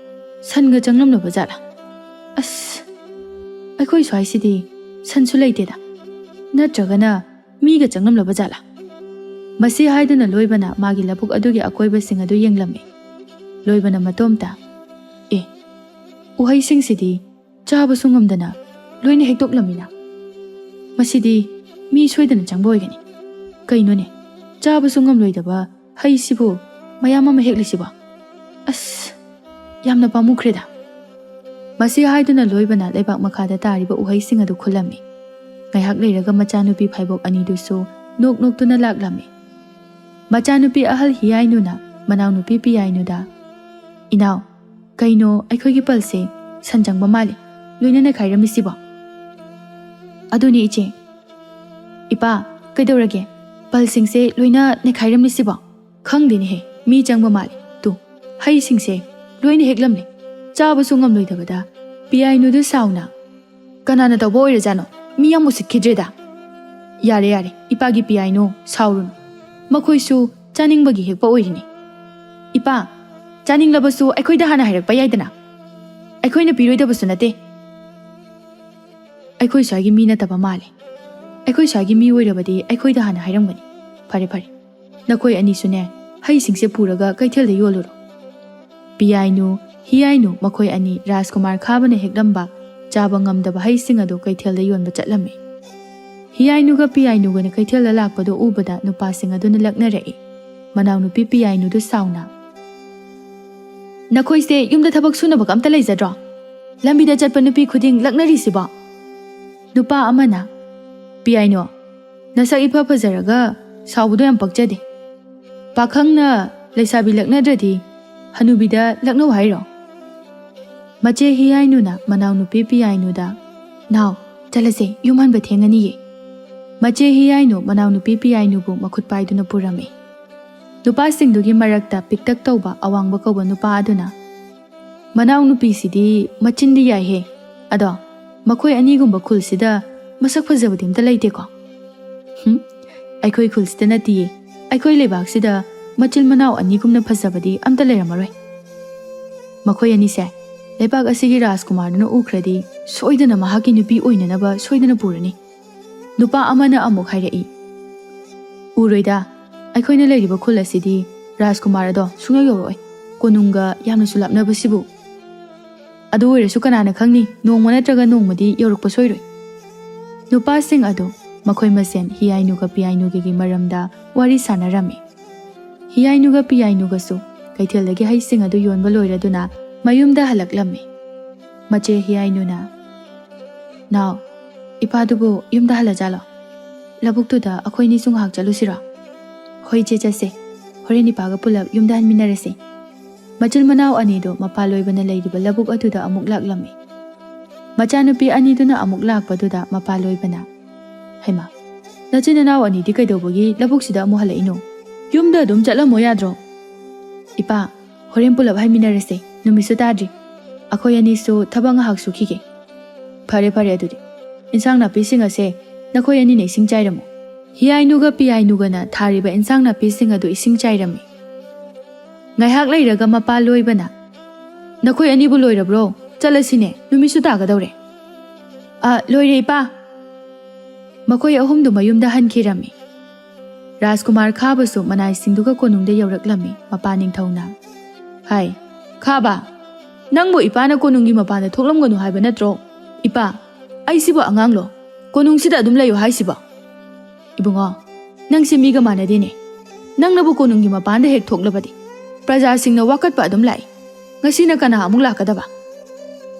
ꯁꯟꯒ ꯆꯪꯂꯝꯂꯕ ꯖꯥꯠꯂꯥ? ꯑꯁ, ꯑꯩꯈꯣꯏ ꯁ꯭ꯋꯥꯏꯁꯤꯗꯤ ꯁꯟꯁꯨ ꯂꯩꯇꯦꯗ꯫ ꯅꯠꯇ꯭ꯔꯒꯅ ꯃꯤꯒ ꯆꯪꯂꯝꯂꯕ ꯖꯥꯠꯂꯥ?" ꯃꯁꯤ ꯍꯥꯏꯗꯨꯅ ꯂꯣꯏꯕꯅ ꯃꯥꯒꯤ ꯂꯧꯕꯨꯛ ꯑꯗꯨꯒꯤ ꯑꯀꯣꯏꯕꯁꯤꯡ ꯑꯗꯨ ꯌꯦꯡꯂꯝꯃꯤ꯫ ꯂꯣꯏꯕꯅ ꯃꯇꯣꯝꯇ, "ꯑꯦ, ꯎꯍꯩꯁꯤꯡꯁꯤꯗꯤ ꯆꯥꯕꯁꯨ ꯉꯝꯗꯅ ꯂꯣꯏꯅ ꯍꯦꯛꯇꯣꯛꯂꯝꯃꯤꯅ꯫ ꯃꯁꯤꯗꯤ ꯃꯤ ꯁꯣꯏꯗꯅ ꯆꯪꯕ ꯑꯣꯏꯒꯅꯤ꯫ ꯀꯩꯅꯣꯅꯦ, ꯆꯥꯕꯁꯨ ꯉꯝꯂꯣꯏꯗꯕ ꯍꯩꯁꯤꯕꯨ ꯃꯌꯥꯝ ꯑꯃ ꯍꯦꯛꯂꯤꯁꯤꯕꯣ? ꯑꯁ, ꯌꯥꯝꯅ ꯄꯥꯝꯃꯨꯈ꯭ꯔꯦꯗ꯫" ꯃꯁꯤ ꯍꯥꯏꯗꯨꯅ ꯂꯣꯏꯕꯅ ꯂꯩꯕꯥꯛ ꯃꯈꯥꯗ ꯇꯥꯔꯤꯕ ꯎꯍꯩꯁꯤꯡ ꯑꯗꯨ ꯈꯨꯜꯂꯝꯃꯤ꯫ ꯉꯥꯏꯍꯥꯛ ꯂꯩꯔꯒ ꯃꯆꯥꯅꯨꯄꯤ ꯐꯥꯏꯕꯣꯛ ꯑꯅꯤꯗꯨꯁꯨ ꯅꯣꯛ ꯅꯣꯛꯇꯨꯅ ꯂꯥꯛꯂꯝꯃꯤ꯫ ꯃꯆꯥꯅꯨꯄꯤ ꯑꯍꯜ ꯍꯤꯌꯥꯏꯅꯨꯅ ꯃꯅꯥꯎꯅꯨꯄꯤ ꯄꯤꯌꯥꯏꯅꯨꯗ, "ꯏꯅꯥꯎ, ꯀꯩꯅꯣ ꯑꯩꯈꯣꯏꯒꯤ ꯄꯜꯁꯦ ꯁꯟ ꯆꯪꯕ ꯃꯥꯜꯂꯤ, ꯂꯣꯏꯅ ꯅꯩꯈꯥꯏꯔꯝꯃꯤꯁꯤꯕꯣ?" "ꯑꯗꯨꯅꯤ ꯏꯆꯦ꯫" "ꯏꯄꯥ, ꯀꯩꯗꯧꯔꯒꯦ? ꯐꯜꯁꯤꯡꯁꯦ ꯂꯣꯏꯅ ꯅꯩꯈꯥꯏꯔꯝꯂꯤꯁꯤꯕꯣ? ꯈꯪꯗꯦꯅꯦꯍꯦ, ꯃꯤ ꯆꯪꯕ ꯃꯥꯜꯂꯦ꯫ ꯇꯨ, ꯍꯩꯁꯤꯡꯁꯦ ꯂꯣꯏꯅ ꯍꯦꯛꯂꯝꯂꯦ꯫ ꯆꯥꯕꯁꯨ ꯉꯝꯂꯣꯏꯗꯕꯗ ꯄꯤꯌꯥꯏꯅꯨꯗꯨ ꯁꯥꯎꯅ, "ꯀꯅꯥꯅ ꯇꯧꯕ ꯑꯣꯏꯔꯖꯥꯠꯅꯣ? ꯃꯤ ꯌꯥꯝ ꯎꯁꯤꯠꯈꯤꯗ꯭ꯔꯦꯗ!" "ꯌꯥꯔꯦ, ꯌꯥꯔꯦ, ꯏꯄꯥꯒꯤ ꯄꯤꯌꯥꯏꯅꯨ, ꯁꯥꯎꯔꯨꯅꯨ꯫ ꯃꯈꯣꯏꯁꯨ ꯆꯥꯅꯤꯡꯕꯒꯤ ꯍꯦꯛꯄ ꯑꯣꯏꯔꯤꯅꯤ꯫ ꯏꯄꯥ, ꯆꯥꯅꯤꯡꯂꯕꯁꯨ ꯑꯩꯈꯣꯏꯗ ꯍꯥꯟꯅ ꯍꯥꯏꯔꯛꯄ ꯌꯥꯏꯗꯅ꯫ ꯑꯩꯈꯣꯏꯅ ꯄꯤꯔꯣꯏꯗꯕꯁꯨ ꯅꯠꯇꯦ꯫ ꯑꯩꯈꯣꯏ ꯁ꯭ꯋꯥꯏꯒꯤ ꯃꯤ ꯅꯠꯇꯕ ꯃꯥꯜꯂꯦ꯫ ꯑꯩꯈꯣꯏ ꯁ꯭ꯋꯥꯏꯒꯤ ꯃꯤ ꯑꯣꯏꯔꯕꯗꯤ ꯑꯩꯈꯣꯏꯗ ꯍꯥꯟꯅ ꯍꯥꯏꯔꯝꯒꯅꯤ꯫ ꯐꯔꯦ, ꯐꯔꯦ, ꯅꯈꯣꯏ ꯑꯅꯤꯁꯨꯅꯦ, ꯍꯩꯁꯤꯡꯁꯦ ꯄꯨꯔꯒ ꯀꯩꯊꯦꯜꯗ ꯌꯣꯜꯂꯨꯔꯣ꯫" ꯄꯤꯌꯥꯏꯅꯨ, ꯍꯤꯌꯥꯏꯅꯨ ꯃꯈꯣꯏ ꯑꯅꯤ ꯔꯥꯖꯀꯨꯃꯥꯔ ꯈꯥꯕꯅ ꯍꯦꯛꯂꯝꯕ ꯆꯥꯕ ꯉꯝꯗꯕ ꯍꯩꯁꯤꯡ ꯑꯗꯨ ꯀꯩꯊꯦꯜꯗ ꯌꯣꯟꯕ ꯆꯠꯂꯝꯃꯤ꯫ ꯍꯤꯌꯥꯏꯅꯨꯒ ꯄꯤꯌꯥꯏꯅꯨꯒꯅ ꯀꯩꯊꯦꯜꯗ ꯂꯥꯛꯄꯗꯨ ꯎꯕꯗ ꯅꯨꯄꯥꯁꯤꯡ ꯑꯗꯨꯅ ꯂꯛꯅꯔꯛꯏ꯫ ꯃꯅꯥꯎꯅꯨꯄꯤ ꯄꯤꯌꯥꯏꯅꯨꯗꯨ ꯁꯥꯎꯅ, "ꯅꯈꯣꯏꯁꯦ ꯌꯨꯝꯗ ꯊꯕꯛ ꯁꯨꯅꯕꯒ ꯑꯝꯇ ꯂꯩꯖꯗ꯭ꯔꯣ? ꯂꯝꯕꯤꯗ ꯆꯠꯄ ꯅꯨꯄꯤ ꯈꯨꯗꯤꯡ ꯂꯛꯅꯔꯤꯁꯤꯕꯣ?" ꯅꯨꯄꯥ ꯑꯃꯅ, "ꯄꯤꯌꯥꯏꯅꯨ, ꯅꯁꯛ ꯏꯐ ꯐꯖꯔꯒ ꯁꯥꯎꯕꯗꯣ ꯌꯥꯝ ꯄꯛꯆꯗꯦ꯫ ꯄꯥꯈꯪꯅ ꯂꯩꯁꯥꯕꯤ ꯂꯛꯅꯗ꯭ꯔꯗꯤ ꯍꯅꯨꯕꯤꯗ ꯂꯛꯅꯧ ꯍꯥꯏꯔꯣ?" ꯃꯆꯦ ꯍꯤꯌꯥꯏꯅꯨꯅ ꯃꯅꯥꯎꯅꯨꯄꯤ ꯄꯤꯌꯥꯏꯅꯨꯗ, "ꯅꯥꯎ, ꯆꯠꯂꯁꯦ, ꯌꯨꯝ ꯍꯟꯕ ꯊꯦꯡꯉꯅꯤꯌꯦ꯫" ꯃꯆꯦ ꯍꯤꯌꯥꯏꯅꯨ ꯃꯅꯥꯎꯅꯨꯄꯤ ꯄꯤꯌꯥꯏꯅꯨꯕꯨ ꯃꯈꯨꯠ ꯄꯥꯏꯗꯨꯅ ꯄꯨꯔꯝꯃꯤ꯫ ꯅꯨꯄꯥꯁꯤꯡꯗꯨꯒꯤ ꯃꯔꯛꯇ ꯄꯤꯛꯇꯛ ꯇꯧꯕ ꯑꯋꯥꯡꯕ ꯀꯧꯕ ꯅꯨꯄꯥ ꯑꯗꯨꯅ, "ꯃꯅꯥꯎꯅꯨꯄꯤꯁꯤꯗꯤ ꯃꯆꯤꯟꯗꯤ ꯌꯥꯏꯍꯦ꯫ ꯑꯗꯣ ꯃꯈꯣꯏ ꯑꯅꯤꯒꯨꯝꯕ ꯈꯨꯜꯁꯤꯗ ꯃꯁꯛ ꯐꯖꯕꯗꯤ ꯑꯝꯇ ꯂꯩꯇꯦꯀꯣ?" "ꯍꯨꯝ, ꯑꯩꯈꯣꯏ ꯈꯨꯜꯁꯤꯗ ꯅꯠꯇꯤꯌꯦ, ꯑꯩꯈꯣꯏ ꯂꯩꯕꯥꯛꯁꯤꯗ ꯃꯆꯤꯟ ꯃꯅꯥꯎ ꯑꯅꯤꯒꯨꯝꯅ ꯐꯖꯕꯗꯤ ꯑꯝꯇ ꯂꯩꯔꯝꯃꯔꯣꯏ꯫ ꯃꯈꯣꯏ ꯑꯅꯤꯁꯦ ꯂꯩꯕꯥꯛ ꯑꯁꯤꯒꯤ ꯔꯥꯖꯀꯨꯃꯥꯔꯗꯨꯅ ꯎꯈ꯭ꯔꯗꯤ ꯁꯣꯏꯗꯅ ꯃꯍꯥꯛꯀꯤ ꯅꯨꯄꯤ ꯑꯣꯏꯅꯅꯕ ꯁꯣꯏꯗꯅ ꯄꯨꯔꯅꯤ꯫" ꯅꯨꯄꯥ ꯑꯃꯅ ꯑꯃꯨꯛ ꯍꯥꯏꯔꯛꯏ, "ꯎꯔꯣꯏꯗ, ꯑꯩꯈꯣꯏꯅ ꯂꯩꯔꯤꯕ ꯈꯨꯜ ꯑꯁꯤꯗꯤ ꯔꯥꯖꯀꯨꯃꯥꯔ ꯑꯗꯣ ꯁꯨꯡꯌꯧ ꯌꯧꯔꯛꯑꯣꯏ꯫ ꯀꯣꯅꯨꯡꯒ ꯌꯥꯝꯅꯁꯨ ꯂꯥꯞꯅꯕꯁꯤꯕꯨ꯫ ꯑꯗꯨ ꯑꯣꯏꯔꯁꯨ ꯀꯅꯥꯅ ꯈꯪꯅꯤ, ꯅꯣꯡꯃ ꯅꯠꯇ꯭ꯔꯒ ꯅꯣꯡꯃꯗꯤ ꯌꯧꯔꯛꯄ ꯁꯣꯏꯔꯣꯏ꯫" ꯅꯨꯄꯥꯁꯤꯡ ꯑꯗꯨ ꯃꯈꯣꯏ ꯃꯁꯦꯟ ꯍꯤꯌꯥꯏꯅꯨꯒ ꯄꯤꯌꯥꯏꯅꯨꯒꯒꯤ ꯃꯔꯝꯗ ꯋꯥꯔꯤ ꯁꯥꯟꯅꯔꯝꯃꯤ꯫ ꯍꯤꯌꯥꯏꯅꯨꯒ ꯄꯤꯌꯥꯏꯅꯨꯒꯁꯨ ꯀꯩꯊꯦꯜꯗꯒꯤ ꯍꯩꯁꯤꯡ ꯑꯗꯨ ꯌꯣꯟꯕ ꯂꯣꯏꯔꯗꯨꯅ ꯃꯌꯨꯝꯗ ꯍꯜꯂꯛꯂꯝꯃꯤ꯫ ꯃꯆꯦ ꯍꯤꯌꯥꯏꯅꯨꯅ, "ꯅꯥꯎ, ꯏꯄꯥꯗꯨꯕꯨ ꯌꯨꯝꯗ ꯍꯜꯂꯖꯥꯠꯂꯣ? ꯂꯧꯕꯨꯛꯇꯨꯗ ꯑꯩꯈꯣꯏꯅꯤꯁꯨ ꯉꯥꯏꯍꯥꯛ ꯆꯠꯂꯨꯁꯤꯔꯣ?" "ꯍꯣꯏ ꯏꯆꯦ, ꯆꯠꯁꯦ꯫ ꯍꯣꯔꯦꯟ ꯏꯄꯥꯒ ꯄꯨꯂꯞ ꯌꯨꯝꯗ ꯍꯟꯃꯤꯟꯅꯔꯁꯦ꯫" ꯃꯆꯤꯟ ꯃꯅꯥꯎ ꯑꯅꯤꯗꯨ ꯃꯄꯥ ꯂꯣꯏꯕꯅ ꯂꯩꯔꯤꯕ ꯂꯧꯕꯨꯛ ꯑꯗꯨꯗ ꯑꯃꯨꯛ ꯂꯥꯛꯂꯝꯃꯤ꯫ ꯃꯆꯥꯅꯨꯄꯤ ꯑꯅꯤꯗꯨꯅ ꯑꯃꯨꯛ ꯂꯥꯛꯄꯗꯨꯗ ꯃꯄꯥ ꯂꯣꯏꯕꯅ, "ꯍꯩꯃꯥ, ꯅꯆꯤꯟ ꯅꯅꯥꯎ ꯑꯅꯤꯗꯤ ꯀꯩꯗꯧꯕꯒꯤ ꯂꯧꯕꯨꯛꯁꯤꯗ ꯑꯃꯨꯛ ꯍꯜꯂꯛꯏꯅꯣ? ꯌꯨꯝꯗ ꯑꯗꯨꯝ ꯆꯠꯂꯝꯃꯣ ꯌꯥꯗ꯭ꯔꯣ? ꯏꯄꯥ, ꯍꯣꯔꯦꯟ ꯄꯨꯂꯞ ꯍꯥꯏꯃꯤꯟꯅꯔꯁꯦ, ꯅꯨꯃꯤꯠꯁꯨ ꯇꯥꯗ꯭ꯔꯤ꯫ ꯑꯩꯈꯣꯏ ꯑꯅꯤꯁꯨ ꯊꯕꯛ ꯉꯥꯏꯍꯥꯛ ꯁꯨꯈꯤꯒꯦ꯫ ꯐꯔꯦ ꯐꯔꯦ, ꯑꯗꯨꯗꯤ ꯏꯟꯁꯥꯡ ꯅꯥꯄꯤꯁꯤꯡ ꯑꯁꯦ ꯅꯈꯣꯏ ꯑꯅꯤꯅ ꯏꯁꯤꯡ ꯆꯥꯏꯔꯝꯃꯨ꯫ ꯍꯤꯌꯥꯏꯅꯨꯒ ꯄꯤꯌꯥꯏꯅꯨꯒꯅ ꯊꯥꯔꯤꯕ ꯏꯟꯁꯥꯡ ꯅꯥꯄꯤꯁꯤꯡ ꯑꯗꯨ ꯏꯁꯤꯡ ꯆꯥꯏꯔꯝꯃꯤ꯫ ꯉꯥꯏꯍꯥꯛ ꯂꯩꯔꯒ ꯃꯄꯥ ꯂꯣꯏꯕꯅ, "ꯅꯈꯣꯏ ꯑꯅꯤꯕꯨ ꯂꯣꯏꯔꯕ꯭ꯔꯣ? ꯆꯠꯂꯁꯤꯅꯦ, ꯅꯨꯃꯤꯠꯁꯨ ꯇꯥꯒꯗꯧꯔꯦ꯫" "ꯑ, ꯂꯣꯏꯔꯦ ꯏꯄꯥ꯫" ꯃꯈꯣꯏ ꯑꯍꯨꯝꯗꯨ ꯃꯌꯨꯝꯗ ꯍꯟꯈꯤꯔꯝꯃꯤ꯫ ꯔꯥꯖꯀꯨꯃꯥꯔ ꯈꯥꯕꯁꯨ ꯃꯅꯥꯏꯁꯤꯡꯗꯨꯒ ꯀꯣꯅꯨꯡꯗ ꯌꯧꯔꯛꯂꯝꯃꯤ꯫ ꯃꯄꯥ ꯅꯤꯡꯊꯧꯅ, "ꯍꯥꯏ, ꯈꯥꯕ, ꯅꯪꯕꯨ ꯏꯄꯥꯅ ꯀꯣꯅꯨꯡꯒꯤ ꯃꯄꯥꯟꯗ ꯊꯣꯛꯂꯝꯒꯅꯨ ꯍꯥꯏꯕ ꯅꯠꯇ꯭ꯔꯣ? ꯏꯄꯥ, ꯑꯩꯁꯤꯕꯨ ꯑꯉꯥꯡꯂꯣ? ꯀꯣꯅꯨꯡꯁꯤꯗ ꯑꯗꯨꯝ ꯂꯩꯌꯨ ꯍꯥꯏꯁꯤꯕꯣ?" "ꯏꯕꯨꯡꯉꯣ, ꯅꯪꯁꯦ ꯃꯤꯒ ꯃꯥꯟꯅꯗꯦꯅꯦ꯫ ꯅꯪꯅꯕꯨ ꯀꯣꯅꯨꯡꯒꯤ ꯃꯄꯥꯟꯗ ꯍꯦꯛ ꯊꯣꯛꯂꯕꯗꯤ ꯄ꯭ꯔꯖꯥꯁꯤꯡꯅ ꯋꯥꯀꯠꯄ ꯑꯗꯨꯝ ꯂꯥꯛꯏ꯫ ꯉꯁꯤꯅ ꯀꯅꯥ ꯑꯃꯨꯛ ꯂꯥꯛꯀꯗꯕ?"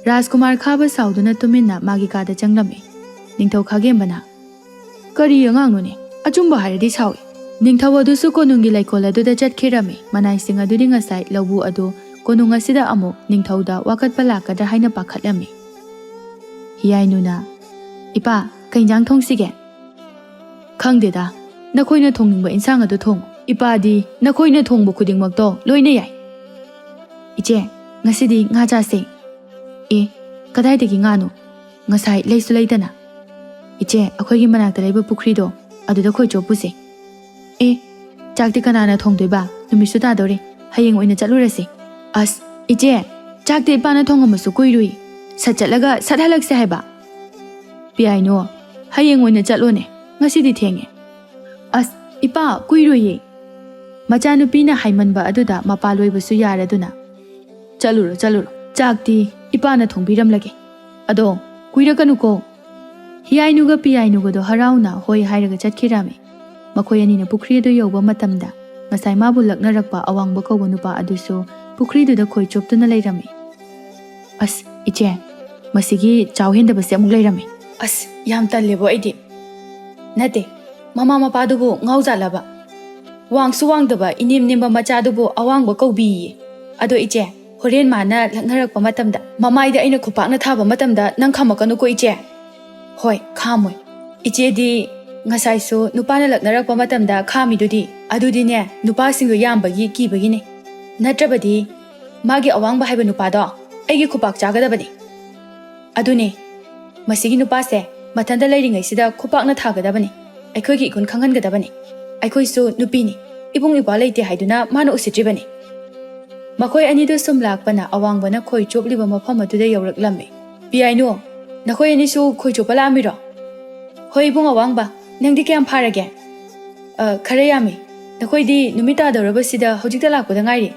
ꯔꯥꯖꯀꯨꯃꯥꯔ ꯈꯥꯕ ꯁꯥꯎꯗꯨꯅ ꯇꯨꯃꯤꯟꯅ ꯃꯥꯒꯤ ꯀꯥꯗ ꯆꯪꯂꯝꯃꯤ꯫ ꯅꯤꯡꯊꯧ ꯈꯥꯒꯦꯝꯕꯅ, "ꯀꯔꯤ ꯑꯉꯥꯡꯅꯣꯅꯦ? ꯑꯆꯨꯝꯕ ꯍꯥꯏꯔꯗꯤ ꯁꯥꯎꯏ꯫" ꯅꯤꯡꯊꯧ ꯑꯗꯨꯁꯨ ꯀꯣꯅꯨꯡꯒꯤ ꯂꯩꯀꯣꯜ ꯑꯗꯨꯗ ꯆꯠꯈꯤꯔꯝꯃꯤ꯫ ꯃꯅꯥꯏꯁꯤꯡ ꯑꯗꯨꯗꯤ ꯉꯁꯥꯏ ꯂꯧꯕꯨ ꯑꯗꯨ ꯀꯣꯅꯨꯡ ꯑꯁꯤꯗ ꯑꯃꯨꯛ ꯅꯤꯡꯊꯧꯗ ꯋꯥꯀꯠꯄ ꯂꯥꯛꯀꯗ꯭ꯔꯥ ꯍꯥꯏꯅ ꯄꯥꯈꯠꯂꯝꯃꯤ꯫ ꯍꯤꯌꯥꯏꯅꯨꯅ, "ꯏꯄꯥ, ꯀꯩ ꯏꯟꯖꯥꯡ ꯊꯣꯡꯁꯤꯒꯦ?" "ꯈꯪꯗꯦꯗ, ꯅꯈꯣꯏꯅ ꯊꯣꯡꯅꯤꯡꯕ ꯏꯟꯁꯥꯡ ꯑꯗꯨ ꯊꯣꯡꯉꯨ꯫ ꯏꯄꯥꯗꯤ ꯅꯈꯣꯏꯅ ꯊꯣꯡꯕ ꯈꯨꯗꯤꯡꯃꯛꯇꯣ ꯂꯣꯏꯅ ꯌꯥꯏ꯫" "ꯏꯆꯦ, ꯉꯁꯤꯗꯤ ꯉꯥ ꯆꯥꯁꯦ꯫" "ꯑꯦ, ꯀꯗꯥꯏꯗꯒꯤ ꯉꯥꯅꯣ? ꯉꯁꯥꯏ ꯂꯩꯁꯨ ꯂꯩꯗꯅ꯫" "ꯏꯆꯦ, ꯑꯩꯈꯣꯏꯒꯤ ꯃꯅꯥꯛꯇ ꯂꯩꯕ ꯄꯨꯈ꯭ꯔꯤꯗꯣ, ꯑꯗꯨꯗ ꯈꯣꯏ ꯆꯣꯞꯄꯨꯁꯦ꯫" "ꯑꯦ, ꯆꯥꯛꯇꯤ ꯀꯅꯥꯅ ꯊꯣꯡꯗꯣꯏꯕ? ꯅꯨꯃꯤꯠꯁꯨ ꯇꯥꯗꯧꯔꯦ꯫ ꯍꯌꯦꯡ ꯑꯣꯏꯅ ꯆꯠꯂꯨꯔꯁꯤ꯫" "ꯑꯁ, ꯏꯆꯦ, ꯆꯥꯛꯇꯤ ꯏꯄꯥꯅ ꯊꯣꯡꯉꯝꯃꯁꯨ ꯀꯨꯏꯔꯨꯏ꯫ ꯁꯠ ꯆꯠꯂꯒ ꯁꯠ ꯍꯜꯂꯛꯁꯦ ꯍꯥꯏꯕ꯫" "ꯄꯤꯌꯥꯏꯅꯨ, ꯍꯌꯦꯡ ꯑꯣꯏꯅ ꯆꯠꯂꯣꯅꯦ, ꯉꯁꯤꯗꯤ ꯊꯦꯡꯉꯦ꯫" "ꯑꯁ, ꯏꯄꯥ, ꯀꯨꯏꯔꯣꯏꯌꯦ꯫" ꯃꯆꯥꯅꯨꯄꯤꯅ ꯍꯥꯏꯃꯟꯕ ꯑꯗꯨꯗ ꯃꯄꯥ ꯂꯣꯏꯕꯁꯨ ꯌꯥꯔꯗꯨꯅ, "ꯆꯠꯂꯨꯔꯣ, ꯆꯠꯂꯨꯔꯣ꯫ ꯆꯥꯛꯇꯤ ꯏꯄꯥꯅ ꯊꯣꯡꯕꯤꯔꯝꯂꯒꯦ꯫ ꯑꯗꯣ ꯀꯨꯏꯔꯛꯀꯅꯨꯀꯣ꯫" ꯍꯤꯌꯥꯏꯅꯨꯒ ꯄꯤꯌꯥꯏꯅꯨꯒꯗꯣ ꯍꯔꯥꯎꯅ ꯍꯣꯏ ꯍꯥꯏꯔꯒ ꯆꯠꯈꯤꯔꯝꯃꯤ꯫ ꯃꯈꯣꯏ ꯑꯅꯤꯅ ꯄꯨꯈ꯭ꯔꯤ ꯑꯗꯨ ꯌꯧꯕ ꯃꯇꯝꯗ, ꯉꯁꯥꯏ ꯃꯥꯕꯨ ꯂꯛꯅꯔꯛꯄ ꯑꯋꯥꯡꯕ ꯀꯧꯕ ꯅꯨꯄꯥ ꯑꯗꯨꯁꯨ ꯄꯨꯈ꯭ꯔꯤꯗꯨꯗ ꯈꯣꯏ ꯆꯣꯞꯇꯨꯅ ꯂꯩꯔꯝꯃꯤ꯫ "ꯑꯁ, ꯏꯆꯦ, ꯃꯁꯤꯒꯤ ꯆꯥꯎ ꯍꯦꯟꯗꯕꯁꯦ ꯑꯃꯨꯛ ꯂꯩꯔꯝꯃꯤ꯫ ꯑꯁ, ꯌꯥꯝ ꯇꯜꯂꯦꯕꯣ ꯑꯩꯗꯤ꯫ ꯅꯠꯇꯦ, ꯃꯃꯥ ꯃꯄꯥꯗꯨꯕꯨ ꯉꯥꯎꯖꯥꯠꯂꯕ? ꯋꯥꯡꯁꯨ ꯋꯥꯡꯗꯕ ꯏꯅꯦꯝ ꯅꯦꯝꯕ ꯃꯆꯥꯗꯨꯕꯨ ꯑꯋꯥꯡꯕ ꯀꯧꯕꯤꯌꯦ꯫ ꯑꯗꯣ ꯏꯆꯦ, ꯍꯣꯔꯦꯟ ꯃꯥꯅ ꯂꯛꯅꯔꯛꯄ ꯃꯇꯝꯗ, ꯃꯃꯥꯏꯗ ꯑꯩꯅ ꯈꯨꯄꯥꯛꯅ ꯊꯥꯕ ꯃꯇꯝꯗ ꯅꯪ ꯈꯝꯃꯛꯀꯅꯨꯀꯣ ꯏꯆꯦ꯫" "ꯍꯣꯏ, ꯈꯥꯝꯃꯣꯏ꯫ ꯏꯆꯦꯗꯤ ꯉꯁꯥꯏꯁꯨ ꯅꯨꯄꯥꯅ ꯂꯛꯅꯔꯛꯄ ꯃꯇꯝꯗ ꯈꯥꯝꯃꯤꯗꯨꯗꯤ꯫ ꯑꯗꯨꯗꯤꯅꯦ, ꯅꯨꯄꯥꯁꯤꯡꯗꯣ ꯌꯥꯝꯕꯒꯤ ꯀꯤꯕꯒꯤꯅꯦ꯫ ꯅꯠꯇ꯭ꯔꯕꯗꯤ ꯃꯥꯒꯤ ꯑꯋꯥꯡꯕ ꯍꯥꯏꯕ ꯅꯨꯄꯥꯗꯣ ꯑꯩꯒꯤ ꯈꯨꯄꯥꯛ ꯆꯥꯒꯗꯕꯅꯤ꯫ ꯑꯗꯨꯅꯦ, ꯃꯁꯤꯒꯤ ꯅꯨꯄꯥꯁꯦ ꯃꯊꯟꯇ ꯂꯩꯔꯤꯉꯩꯁꯤꯗ ꯈꯨꯄꯥꯛꯅ ꯊꯥꯒꯗꯕꯅꯤ꯫ ꯑꯩꯈꯣꯏꯒꯤ ꯏꯒꯨꯟ ꯈꯪꯍꯟꯒꯗꯕꯅꯤ꯫ ꯑꯩꯈꯣꯏꯁꯨ ꯅꯨꯄꯤꯅꯤ, ꯏꯕꯨꯡ ꯏꯄ꯭ꯋꯥ ꯂꯩꯇꯦ ꯍꯥꯏꯗꯨꯅ ꯃꯥꯅ ꯎꯁꯤꯠꯇ꯭ꯔꯤꯕꯅꯤ꯫ ꯃꯈꯣꯏ ꯑꯅꯤꯗꯨ ꯁꯨꯝ ꯂꯥꯛꯄꯅ ꯑꯋꯥꯡꯕꯅ ꯈꯣꯏ ꯆꯣꯞꯂꯤꯕ ꯃꯐꯝ ꯑꯗꯨꯗ ꯌꯧꯔꯛꯂꯝꯃꯤ꯫ "ꯄꯤꯌꯥꯏꯅꯨ, ꯅꯈꯣꯏ ꯑꯅꯤꯁꯨ ꯈꯣꯏ ꯆꯣꯞꯄ ꯂꯥꯛꯑꯝꯃꯤꯔꯣ?" "ꯍꯣꯏ, ꯏꯕꯨꯡ ꯑꯋꯥꯡꯕ, ꯅꯪꯗꯤ ꯀꯌꯥꯝ ꯐꯥꯔꯒꯦ?" "ꯑ, ꯈꯔ ꯌꯥꯝꯃꯤ꯫ ꯅꯈꯣꯏꯗꯤ ꯅꯨꯃꯤꯠ ꯇꯥꯗꯧꯔꯕꯁꯤꯗ ꯍꯧꯖꯤꯛꯇ ꯂꯥꯛꯄꯗ ꯉꯥꯏꯔꯤ꯫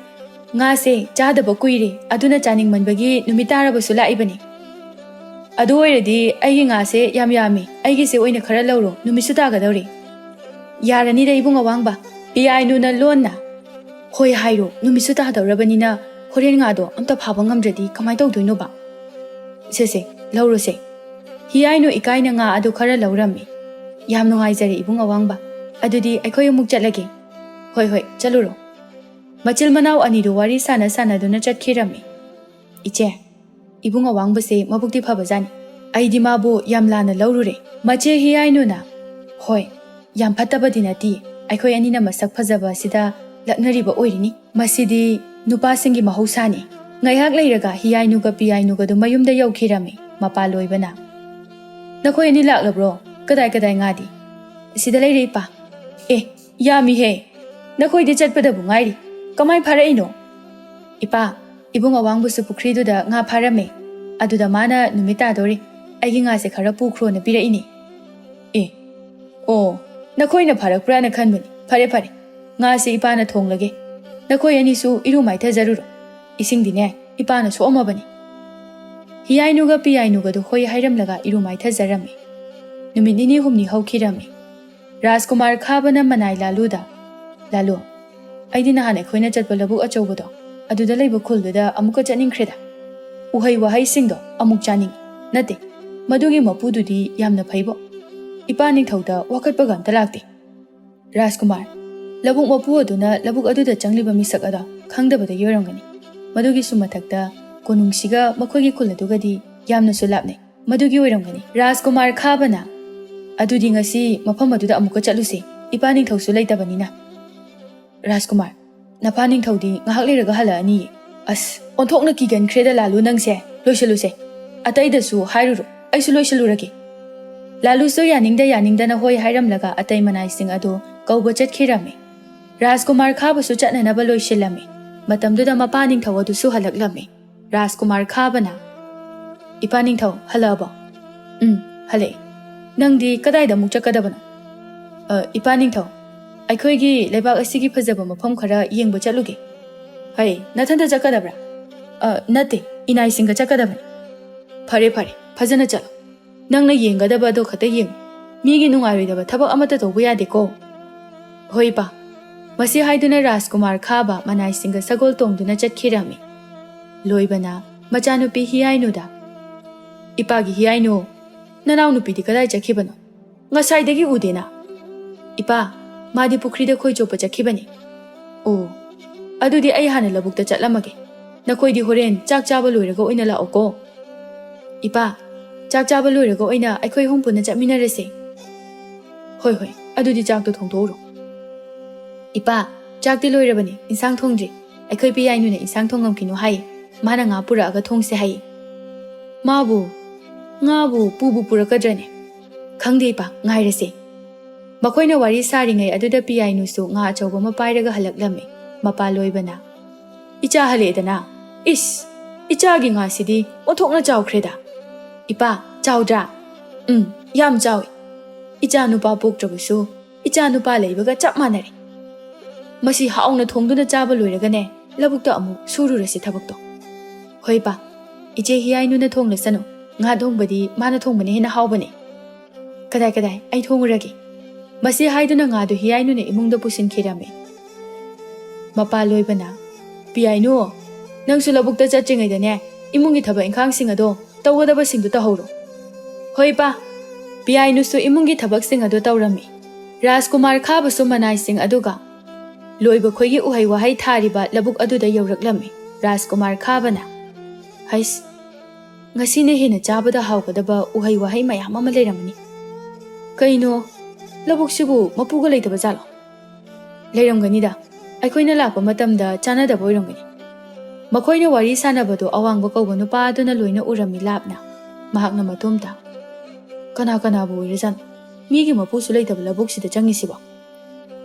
ꯉꯥꯁꯦ ꯆꯥꯗꯕ ꯀꯨꯏꯔꯦ, ꯑꯗꯨꯅ ꯆꯥꯅꯤꯡꯃꯟꯕꯒꯤ ꯅꯨꯃꯤꯠ ꯇꯥꯔꯕꯁꯨ ꯂꯥꯛꯏꯕꯅꯤ꯫ ꯑꯗꯨ ꯑꯣꯏꯔꯗꯤ ꯑꯩꯒꯤ ꯉꯥꯁꯦ ꯌꯥꯝ ꯌꯥꯝꯃꯤ, ꯑꯩꯒꯤꯁꯦ ꯑꯣꯏꯅ ꯈꯔ ꯂꯧꯔꯣ, ꯅꯨꯃꯤꯠꯁꯨ ꯇꯥꯒꯗꯧꯔꯤ꯫" "ꯌꯥꯔꯅꯤꯗ, ꯏꯕꯨꯡ ꯑꯋꯥꯡꯕ꯫" ꯄꯤꯌꯥꯏꯅꯨꯅ ꯂꯣꯟꯅ "ꯍꯣꯏ ꯍꯥꯏꯔꯣ, ꯅꯨꯃꯤꯠꯁꯨ ꯇꯥꯗꯧꯔꯕꯅꯤꯅ ꯍꯣꯔꯦꯟ ꯉꯥꯗꯣ ꯑꯝꯇ ꯐꯥꯕ ꯉꯝꯗ꯭ꯔꯗꯤ ꯀꯃꯥꯏ ꯇꯧꯗꯣꯏꯅꯣꯕ?" "ꯁꯦ ꯁꯦ, ꯂꯧꯔꯣꯁꯦ꯫" ꯍꯤꯌꯥꯏꯅꯨ ꯏꯀꯥꯏꯅ ꯉꯥ ꯑꯗꯨ ꯈꯔ ꯂꯧꯔꯝꯃꯤ꯫ "ꯌꯥꯝ ꯅꯨꯡꯉꯥꯏꯖꯔꯦ, ꯏꯕꯨꯡ ꯑꯋꯥꯡꯕ꯫ ꯑꯗꯨꯗꯤ ꯑꯩꯈꯣꯏ ꯑꯃꯨꯛ ꯆꯠꯂꯒꯦ꯫" "ꯍꯣꯏ ꯍꯣꯏ, ꯆꯠꯂꯨꯔꯣ꯫" ꯃꯆꯤꯜ ꯃꯅꯥꯎ ꯑꯅꯤꯗꯨ ꯋꯥꯔꯤ ꯁꯥꯟꯅ ꯁꯥꯟꯅꯗꯨꯅ ꯆꯠꯈꯤꯔꯝꯃꯤ꯫ "ꯏꯆꯦ, ꯏꯕꯨꯡ ꯑꯋꯥꯡꯕꯁꯦ ꯃꯕꯨꯛꯇꯤ ꯐꯕꯖꯥꯠꯅꯤ꯫ ꯑꯩꯗꯤ ꯃꯥꯕꯨ ꯌꯥꯝ ꯂꯥꯟꯅ ꯂꯧꯔꯨꯔꯦ꯫" ꯃꯆꯦ ꯍꯤꯌꯥꯏꯅꯨꯅ, "ꯍꯣꯏ, ꯌꯥꯝ ꯐꯠꯇꯕꯗꯤ ꯅꯠꯇꯦ꯫ ꯑꯩꯈꯣꯏ ꯑꯅꯤꯅ ꯃꯁꯛ ꯐꯖꯕ ꯑꯁꯤꯗ ꯂꯛꯅꯔꯤꯕ ꯑꯣꯏꯔꯤꯅꯤ꯫ ꯃꯁꯤꯗꯤ ꯅꯨꯄꯥꯁꯤꯡꯒꯤ ꯃꯍꯧꯁꯥꯅꯤ꯫" ꯉꯥꯏꯍꯥꯛ ꯂꯩꯔꯒ ꯍꯤꯌꯥꯏꯅꯨꯒ ꯄꯤꯌꯥꯏꯅꯨꯒꯗꯨ ꯃꯌꯨꯝꯗ ꯌꯧꯈꯤꯔꯝꯃꯤ꯫ ꯃꯄꯥ ꯂꯣꯏꯕꯅ, "ꯅꯈꯣꯏ ꯑꯅꯤ ꯂꯥꯛꯂꯕ꯭ꯔꯣ? ꯀꯗꯥꯏ ꯀꯗꯥꯏ ꯉꯥꯗꯤ?" "ꯁꯤꯗ ꯂꯩꯔꯦ, ꯏꯄꯥ꯫" "ꯑꯦ, ꯌꯥꯝꯃꯤꯍꯦ꯫ ꯅꯈꯣꯏꯗꯤ ꯆꯠꯄꯗꯕꯨ ꯉꯥꯏꯔꯤ꯫ ꯀꯃꯥꯏ ꯐꯥꯔꯛꯏꯅꯣ?" "ꯏꯄꯥ, ꯏꯕꯨꯡ ꯑꯋꯥꯡꯕꯁꯨ ꯄꯨꯈ꯭ꯔꯤꯗꯨꯗ ꯉꯥ ꯐꯥꯔꯝꯃꯦ꯫ ꯑꯗꯨꯗ ꯃꯥꯅ ꯅꯨꯃꯤꯠ ꯇꯥꯗꯣꯔꯦ, ꯑꯩꯒꯤ ꯉꯥꯁꯦ ꯈꯔ ꯄꯨꯈ꯭ꯔꯣꯅ ꯄꯤꯔꯛꯏꯅꯦ꯫" "ꯑꯦ, ꯑꯣ, ꯅꯈꯣꯏꯅ ꯐꯥꯔꯛꯄ꯭ꯔꯥꯅ ꯈꯟꯕꯅꯤ꯫ ꯐꯔꯦ ꯐꯔꯦ, ꯉꯥꯁꯦ ꯏꯄꯥꯅ ꯊꯣꯡꯂꯒꯦ꯫ ꯅꯈꯣꯏ ꯑꯅꯤꯁꯨ ꯏꯔꯨ ꯃꯥꯏꯊꯖꯔꯨꯔꯣ꯫ ꯏꯁꯤꯡꯗꯤꯅꯦ, ꯏꯄꯥꯅ ꯁꯣꯛꯑꯝꯃꯕꯅꯤ꯫" ꯍꯤꯌꯥꯏꯅꯨꯒ ꯄꯤꯌꯥꯏꯅꯨꯒꯗꯨ ꯍꯣꯏ ꯍꯥꯏꯔꯝꯂꯒ ꯏꯔꯨ ꯃꯥꯏꯊꯖꯔꯝꯃꯤ꯫ ꯅꯨꯃꯤꯠ ꯅꯤꯅꯤ ꯍꯨꯝꯅꯤ ꯍꯧꯈꯤꯔꯝꯃꯤ꯫ ꯔꯥꯖꯀꯨꯃꯥꯔ ꯈꯥꯕꯅ ꯃꯅꯥꯏ ꯂꯥꯂꯨꯗ, "ꯂꯥꯂꯨ, ꯑꯩꯗꯤ ꯅꯍꯥꯟ ꯑꯩꯈꯣꯏꯅ ꯆꯠꯄ ꯂꯧꯕꯨꯛ ꯑꯆꯧꯕꯗꯣ, ꯑꯗꯨꯗ ꯂꯩꯕ ꯈꯨꯜꯗꯨꯗ ꯑꯃꯨꯛꯀ ꯆꯠꯅꯤꯡꯈ꯭ꯔꯦꯗ꯫ ꯎꯍꯩ ꯋꯥꯍꯩꯁꯤꯡꯗꯣ ꯑꯃꯨꯛ ꯆꯥꯅꯤꯡꯏ꯫ ꯅꯠꯇꯦ, ꯃꯗꯨꯒꯤ ꯃꯄꯨꯗꯨꯗꯤ ꯌꯥꯝꯅ ꯐꯩꯕꯣ꯫ ꯏꯄꯥ ꯅꯤꯡꯊꯧꯗ ꯋꯥꯀꯠꯄꯒ ꯑꯝꯇ ꯂꯥꯛꯇꯦ꯫" ꯔꯥꯖꯀꯨꯃꯥꯔ, ꯂꯧꯕꯨꯛ ꯃꯄꯨ ꯑꯗꯨꯅ ꯂꯧꯕꯨꯛ ꯑꯗꯨꯗ ꯆꯪꯂꯤꯕ ꯃꯤꯁꯛ ꯑꯗꯣ ꯈꯪꯗꯕꯗꯒꯤ ꯑꯣꯏꯔꯝꯒꯅꯤ꯫ ꯃꯗꯨꯒꯤꯁꯨ ꯃꯊꯛꯇ ꯀꯣꯅꯨꯡꯁꯤꯒ ꯃꯈꯣꯏꯒꯤ ꯈꯨꯜ ꯑꯗꯨꯒꯗꯤ ꯌꯥꯝꯅꯁꯨ ꯂꯥꯞꯅꯩ꯫ ꯃꯗꯨꯒꯤ ꯑꯣꯏꯔꯝꯒꯅꯤ꯫ ꯔꯥꯖꯀꯨꯃꯥꯔ ꯈꯥꯕꯅ, ꯑꯗꯨꯗꯤ ꯉꯁꯤ ꯃꯐꯝ ꯑꯗꯨꯗ ꯑꯃꯨꯛꯀ ꯆꯠꯂꯨꯁꯦ, ꯏꯄꯥ ꯅꯤꯡꯊꯧꯁꯨ ꯂꯩꯇꯕꯅꯤꯅ꯫ ꯔꯥꯖꯀꯨꯃꯥꯔ, ꯅꯄꯥ ꯅꯤꯡꯊꯧꯗꯤ ꯉꯥꯏꯍꯥꯛ ꯂꯩꯔꯒ ꯍꯜꯂꯛꯑꯅꯤꯌꯦ꯫ ꯑꯁ, ꯑꯣꯟꯊꯣꯛꯅ ꯀꯤꯒꯟꯈ꯭ꯔꯦꯗ ꯂꯥꯂꯨ ꯅꯪꯁꯦ꯫ ꯂꯣꯏꯁꯤꯜꯂꯨꯁꯦ꯫ ꯑꯇꯩꯗꯁꯨ ꯍꯥꯏꯔꯨꯔꯣ, ꯑꯩꯁꯨ ꯂꯣꯏꯁꯤꯜꯂꯨꯔꯒꯦ꯫ ꯂꯥꯂꯨꯁꯨ ꯌꯥꯅꯤꯡꯗ ꯌꯥꯅꯤꯡꯗꯅ ꯍꯣꯏ ꯍꯥꯏꯔꯝꯂꯒ ꯑꯇꯩ ꯃꯅꯥꯏꯁꯤꯡ ꯑꯗꯨ ꯀꯧꯕ ꯆꯠꯈꯤꯔꯝꯃꯤ꯫ ꯔꯥꯖꯀꯨꯃꯥꯔ ꯈꯥꯕꯁꯨ ꯆꯠꯅꯅꯕ ꯂꯣꯏꯁꯤꯜꯂꯝꯃꯤ꯫ ꯃꯇꯝꯗꯨꯗ ꯃꯄꯥ ꯅꯤꯡꯊꯧ ꯑꯗꯨꯁꯨ ꯍꯜꯂꯛꯂꯝꯃꯤ꯫ ꯔꯥꯖꯀꯨꯃꯥꯔ ꯈꯥꯕꯅ, "ꯏꯄꯥ ꯅꯤꯡꯊꯧ, ꯍꯜꯂꯛꯑꯕꯣ?" "ꯎꯝ, ꯍꯜꯂꯛꯑꯦ꯫ ꯅꯪꯗꯤ ꯀꯗꯥꯏꯗ ꯑꯃꯨꯛ ꯆꯠꯀꯗꯕꯅꯣ?" "ꯑ, ꯏꯄꯥ ꯅꯤꯡꯊꯧ, ꯑꯩꯈꯣꯏꯒꯤ ꯂꯩꯕꯥꯛ ꯑꯁꯤꯒꯤ ꯐꯖꯕ ꯃꯐꯝ ꯈꯔ ꯌꯦꯡꯕ ꯆꯠꯂꯨꯒꯦ꯫" "ꯍꯩ, ꯅꯊꯟꯇ ꯆꯠꯀꯗꯕ꯭ꯔꯥ?" "ꯑ, ꯅꯠꯇꯦ, ꯏꯅꯥꯏꯁꯤꯡꯒ ꯆꯠꯀꯗꯕꯅꯤ꯫" "ꯐꯔꯦ, ꯐꯔꯦ, ꯐꯖꯅ ꯆꯠꯂꯣ꯫ ꯅꯪꯅ ꯌꯦꯡꯒꯗꯕ ꯑꯗꯣ ꯈꯛꯇ ꯌꯦꯡꯉꯨ꯫ ꯃꯤꯒꯤ ꯅꯨꯡꯉꯥꯏꯔꯣꯏꯗꯕ ꯊꯕꯛ ꯑꯃꯠꯇ ꯇꯧꯕ ꯌꯥꯗꯦꯀꯣ꯫" "ꯍꯣꯏ, ꯏꯄꯥ꯫" ꯃꯁꯤ ꯍꯥꯏꯗꯨꯅ ꯔꯥꯖꯀꯨꯃꯥꯔ ꯈꯥꯕ ꯃꯅꯥꯏꯁꯤꯡꯒ ꯁꯒꯣꯜ ꯇꯣꯡꯗꯨꯅ ꯆꯠꯈꯤꯔꯝꯃꯤ꯫ ꯂꯣꯏꯕꯅ ꯃꯆꯥꯅꯨꯄꯤ ꯍꯤꯌꯥꯏꯅꯨꯗ, "ꯏꯄꯥꯒꯤ ꯍꯤꯌꯥꯏꯅꯨ, ꯅꯅꯥꯎꯅꯨꯄꯤꯗꯤ ꯀꯗꯥꯏ ꯆꯠꯈꯤꯕꯅꯣ? ꯉꯁꯥꯏꯗꯒꯤ ꯎꯗꯦꯅ꯫" "ꯏꯄꯥ, ꯃꯥꯗꯤ ꯄꯨꯈ꯭ꯔꯤꯗ ꯈꯣꯏ ꯆꯣꯞꯄ ꯆꯠꯈꯤꯕꯅꯤ꯫" "ꯑꯣ, ꯑꯗꯨꯗꯤ ꯑꯩ ꯍꯥꯟꯅ ꯂꯧꯕꯨꯛꯇ ꯆꯠꯂꯝꯃꯒꯦ꯫ ꯅꯈꯣꯏꯗꯤ ꯍꯣꯔꯦꯟ ꯆꯥꯛ ꯆꯥꯕ ꯂꯣꯏꯔꯒ ꯑꯣꯏꯅ ꯂꯥꯛꯑꯣꯀꯣ꯫" "ꯏꯄꯥ, ꯆꯥꯛ ꯆꯥꯕ ꯂꯣꯏꯔꯒ ꯑꯣꯏꯅ ꯑꯩꯈꯣꯏ ꯑꯍꯨꯝ ꯄꯨꯟꯅ ꯆꯠꯃꯤꯟꯅꯔꯁꯦ꯫" "ꯍꯣꯏ, ꯍꯣꯏ, ꯑꯗꯨꯗꯤ ꯆꯥꯛꯇꯣ ꯊꯣꯡꯗꯣꯛꯎꯔꯣ꯫" "ꯏꯄꯥ, ꯆꯥꯛꯇꯤ ꯂꯣꯏꯔꯕꯅꯤ, ꯏꯟꯁꯥꯡ ꯊꯣꯡꯗ꯭ꯔꯤ꯫ ꯑꯩꯈꯣꯏ ꯄꯤꯌꯥꯏꯅꯨꯅ ꯏꯟꯁꯥꯡ ꯊꯣꯡꯉꯝꯈꯤꯅꯨ ꯍꯥꯏ꯫ ꯃꯥꯅ ꯉꯥ ꯄꯨꯔꯛꯑꯒ ꯊꯣꯡꯁꯦ ꯍꯥꯏ꯫" "ꯃꯥꯕꯨ, ꯉꯥꯕꯨ ꯄꯨꯕꯨ ꯄꯨꯔꯛꯀꯗ꯭ꯔꯅꯦ?" "ꯈꯪꯗꯦ ꯏꯄꯥ, ꯉꯥꯏꯔꯁꯦ꯫" ꯃꯈꯣꯏꯅ ꯋꯥꯔꯤ ꯁꯥꯔꯤꯉꯩ ꯑꯗꯨꯗ ꯄꯤꯌꯥꯏꯅꯨꯁꯨ ꯉꯥ ꯑꯆꯧꯕ ꯑꯃ ꯄꯥꯏꯔꯒ ꯍꯜꯂꯛꯂꯝꯃꯤ꯫ ꯃꯄꯥ ꯂꯣꯏꯕꯅ, "ꯏꯆꯥ ꯍꯜꯂꯛꯑꯦꯗꯅ꯫ ꯏꯁ, ꯏꯆꯥꯒꯤ ꯉꯥꯁꯤꯗꯤ ꯑꯣꯟꯊꯣꯛꯅ ꯆꯥꯎꯈ꯭ꯔꯦꯗ꯫ ꯏꯄꯥ, ꯆꯥꯎꯗ꯭ꯔꯥ?" "ꯎꯝ, ꯌꯥꯝ ꯆꯥꯎꯏ꯫ ꯏꯆꯥ ꯅꯨꯄꯥ ꯄꯣꯛꯇ꯭ꯔꯕꯁꯨ ꯏꯆꯥ ꯅꯨꯄꯥ ꯂꯩꯕꯒ ꯆꯞ ꯃꯥꯟꯅꯔꯦ꯫ ꯃꯁꯤ ꯍꯥꯎꯅ ꯊꯣꯡꯗꯨꯅ ꯆꯥꯕ ꯂꯣꯏꯔꯒꯅꯦ, ꯂꯧꯕꯨꯛꯇ ꯑꯃꯨꯛ ꯁꯨꯔꯨꯔꯁꯤ ꯊꯕꯛꯇꯣ꯫" "ꯍꯣꯏ ꯏꯄꯥ, ꯏꯆꯦ ꯍꯤꯌꯥꯏꯅꯨꯅ ꯊꯣꯡꯂꯁꯅꯨ꯫ ꯉꯥ ꯊꯣꯡꯕꯗꯤ ꯃꯥꯅ ꯊꯣꯡꯕꯅ ꯍꯦꯟꯅ ꯍꯥꯎꯕꯅꯦ꯫ ꯀꯗꯥꯏ, ꯀꯗꯥꯏ, ꯑꯩ ꯊꯣꯡꯉꯨꯔꯒꯦ꯫" ꯃꯁꯤ ꯍꯥꯏꯗꯨꯅ ꯉꯥꯗꯨ ꯍꯤꯌꯥꯏꯅꯨꯅ ꯏꯃꯨꯡꯗ ꯄꯨꯁꯤꯟꯈꯤꯔꯝꯃꯤ꯫ ꯃꯄꯥ ꯂꯣꯏꯕꯅ, "ꯄꯤꯌꯥꯏꯅꯨ, ꯅꯪꯁꯨ ꯂꯧꯕꯨꯛꯇ ꯆꯠꯇ꯭ꯔꯤꯉꯩꯗꯅꯦ, ꯏꯃꯨꯡꯒꯤ ꯊꯕꯛ ꯏꯪꯈꯥꯡꯁꯤꯡ ꯑꯗꯣ ꯇꯧꯒꯗꯕꯁꯤꯡꯗꯨ ꯇꯧꯍꯧꯔꯣ꯫" "ꯍꯣꯏ, ꯏꯄꯥ꯫" ꯄꯤꯌꯥꯏꯅꯨꯁꯨ ꯏꯃꯨꯡꯒꯤ ꯊꯕꯛꯁꯤꯡ ꯑꯗꯨ ꯇꯧꯔꯝꯃꯤ꯫ ꯔꯥꯖꯀꯨꯃꯥꯔ ꯈꯥꯕꯁꯨ ꯃꯅꯥꯏꯁꯤꯡ ꯑꯗꯨꯒ ꯂꯣꯏꯕ ꯈꯣꯏꯒꯤ ꯎꯍꯩ ꯋꯥꯍꯩ ꯊꯥꯔꯤꯕ ꯂꯧꯕꯨꯛ ꯑꯗꯨꯗ ꯌꯧꯔꯛꯂꯝꯃꯤ꯫ ꯔꯥꯖꯀꯨꯃꯥꯔ ꯈꯥꯕꯅ, "ꯍꯩꯁ, ꯉꯁꯤꯅ ꯍꯦꯟꯅ ꯆꯥꯕꯗ ꯍꯥꯎꯒꯗꯕ ꯎꯍꯩ ꯋꯥꯍꯩ ꯃꯌꯥꯝ ꯑꯃ ꯂꯩꯔꯝꯃꯅꯤ꯫ "ꯀꯩꯅꯣ, ꯂꯧꯕꯨꯛꯁꯤꯕꯨ ꯃꯄꯨꯒ ꯂꯩꯇꯕ ꯖꯥꯠꯂꯣ?" "ꯂꯩꯔꯝꯒꯅꯤꯗ, ꯑꯩꯈꯣꯏꯅ ꯂꯥꯛꯄ ꯃꯇꯝꯗ ꯆꯥꯟꯅꯗꯕ ꯑꯣꯏꯔꯝꯒꯅꯤ꯫" ꯃꯈꯣꯏꯅ ꯋꯥꯔꯤ ꯁꯥꯟꯅꯕꯗꯣ ꯑꯋꯥꯡꯕ ꯀꯧꯕ ꯅꯨꯄꯥ ꯑꯗꯨꯅ ꯂꯣꯏꯅ ꯎꯔꯝꯃꯤ ꯂꯥꯞꯅ꯫ ꯃꯍꯥꯛꯅ ꯃꯇꯣꯝꯇ, "ꯀꯅꯥ ꯀꯅꯥꯕꯨ ꯑꯣꯏꯔꯖꯥꯠꯅꯣ? ꯃꯤꯒꯤ ꯃꯄꯨꯁꯨ ꯂꯩꯇꯕ ꯂꯧꯕꯨꯛꯁꯤꯗ ꯆꯪꯉꯤꯁꯤꯕꯣ?"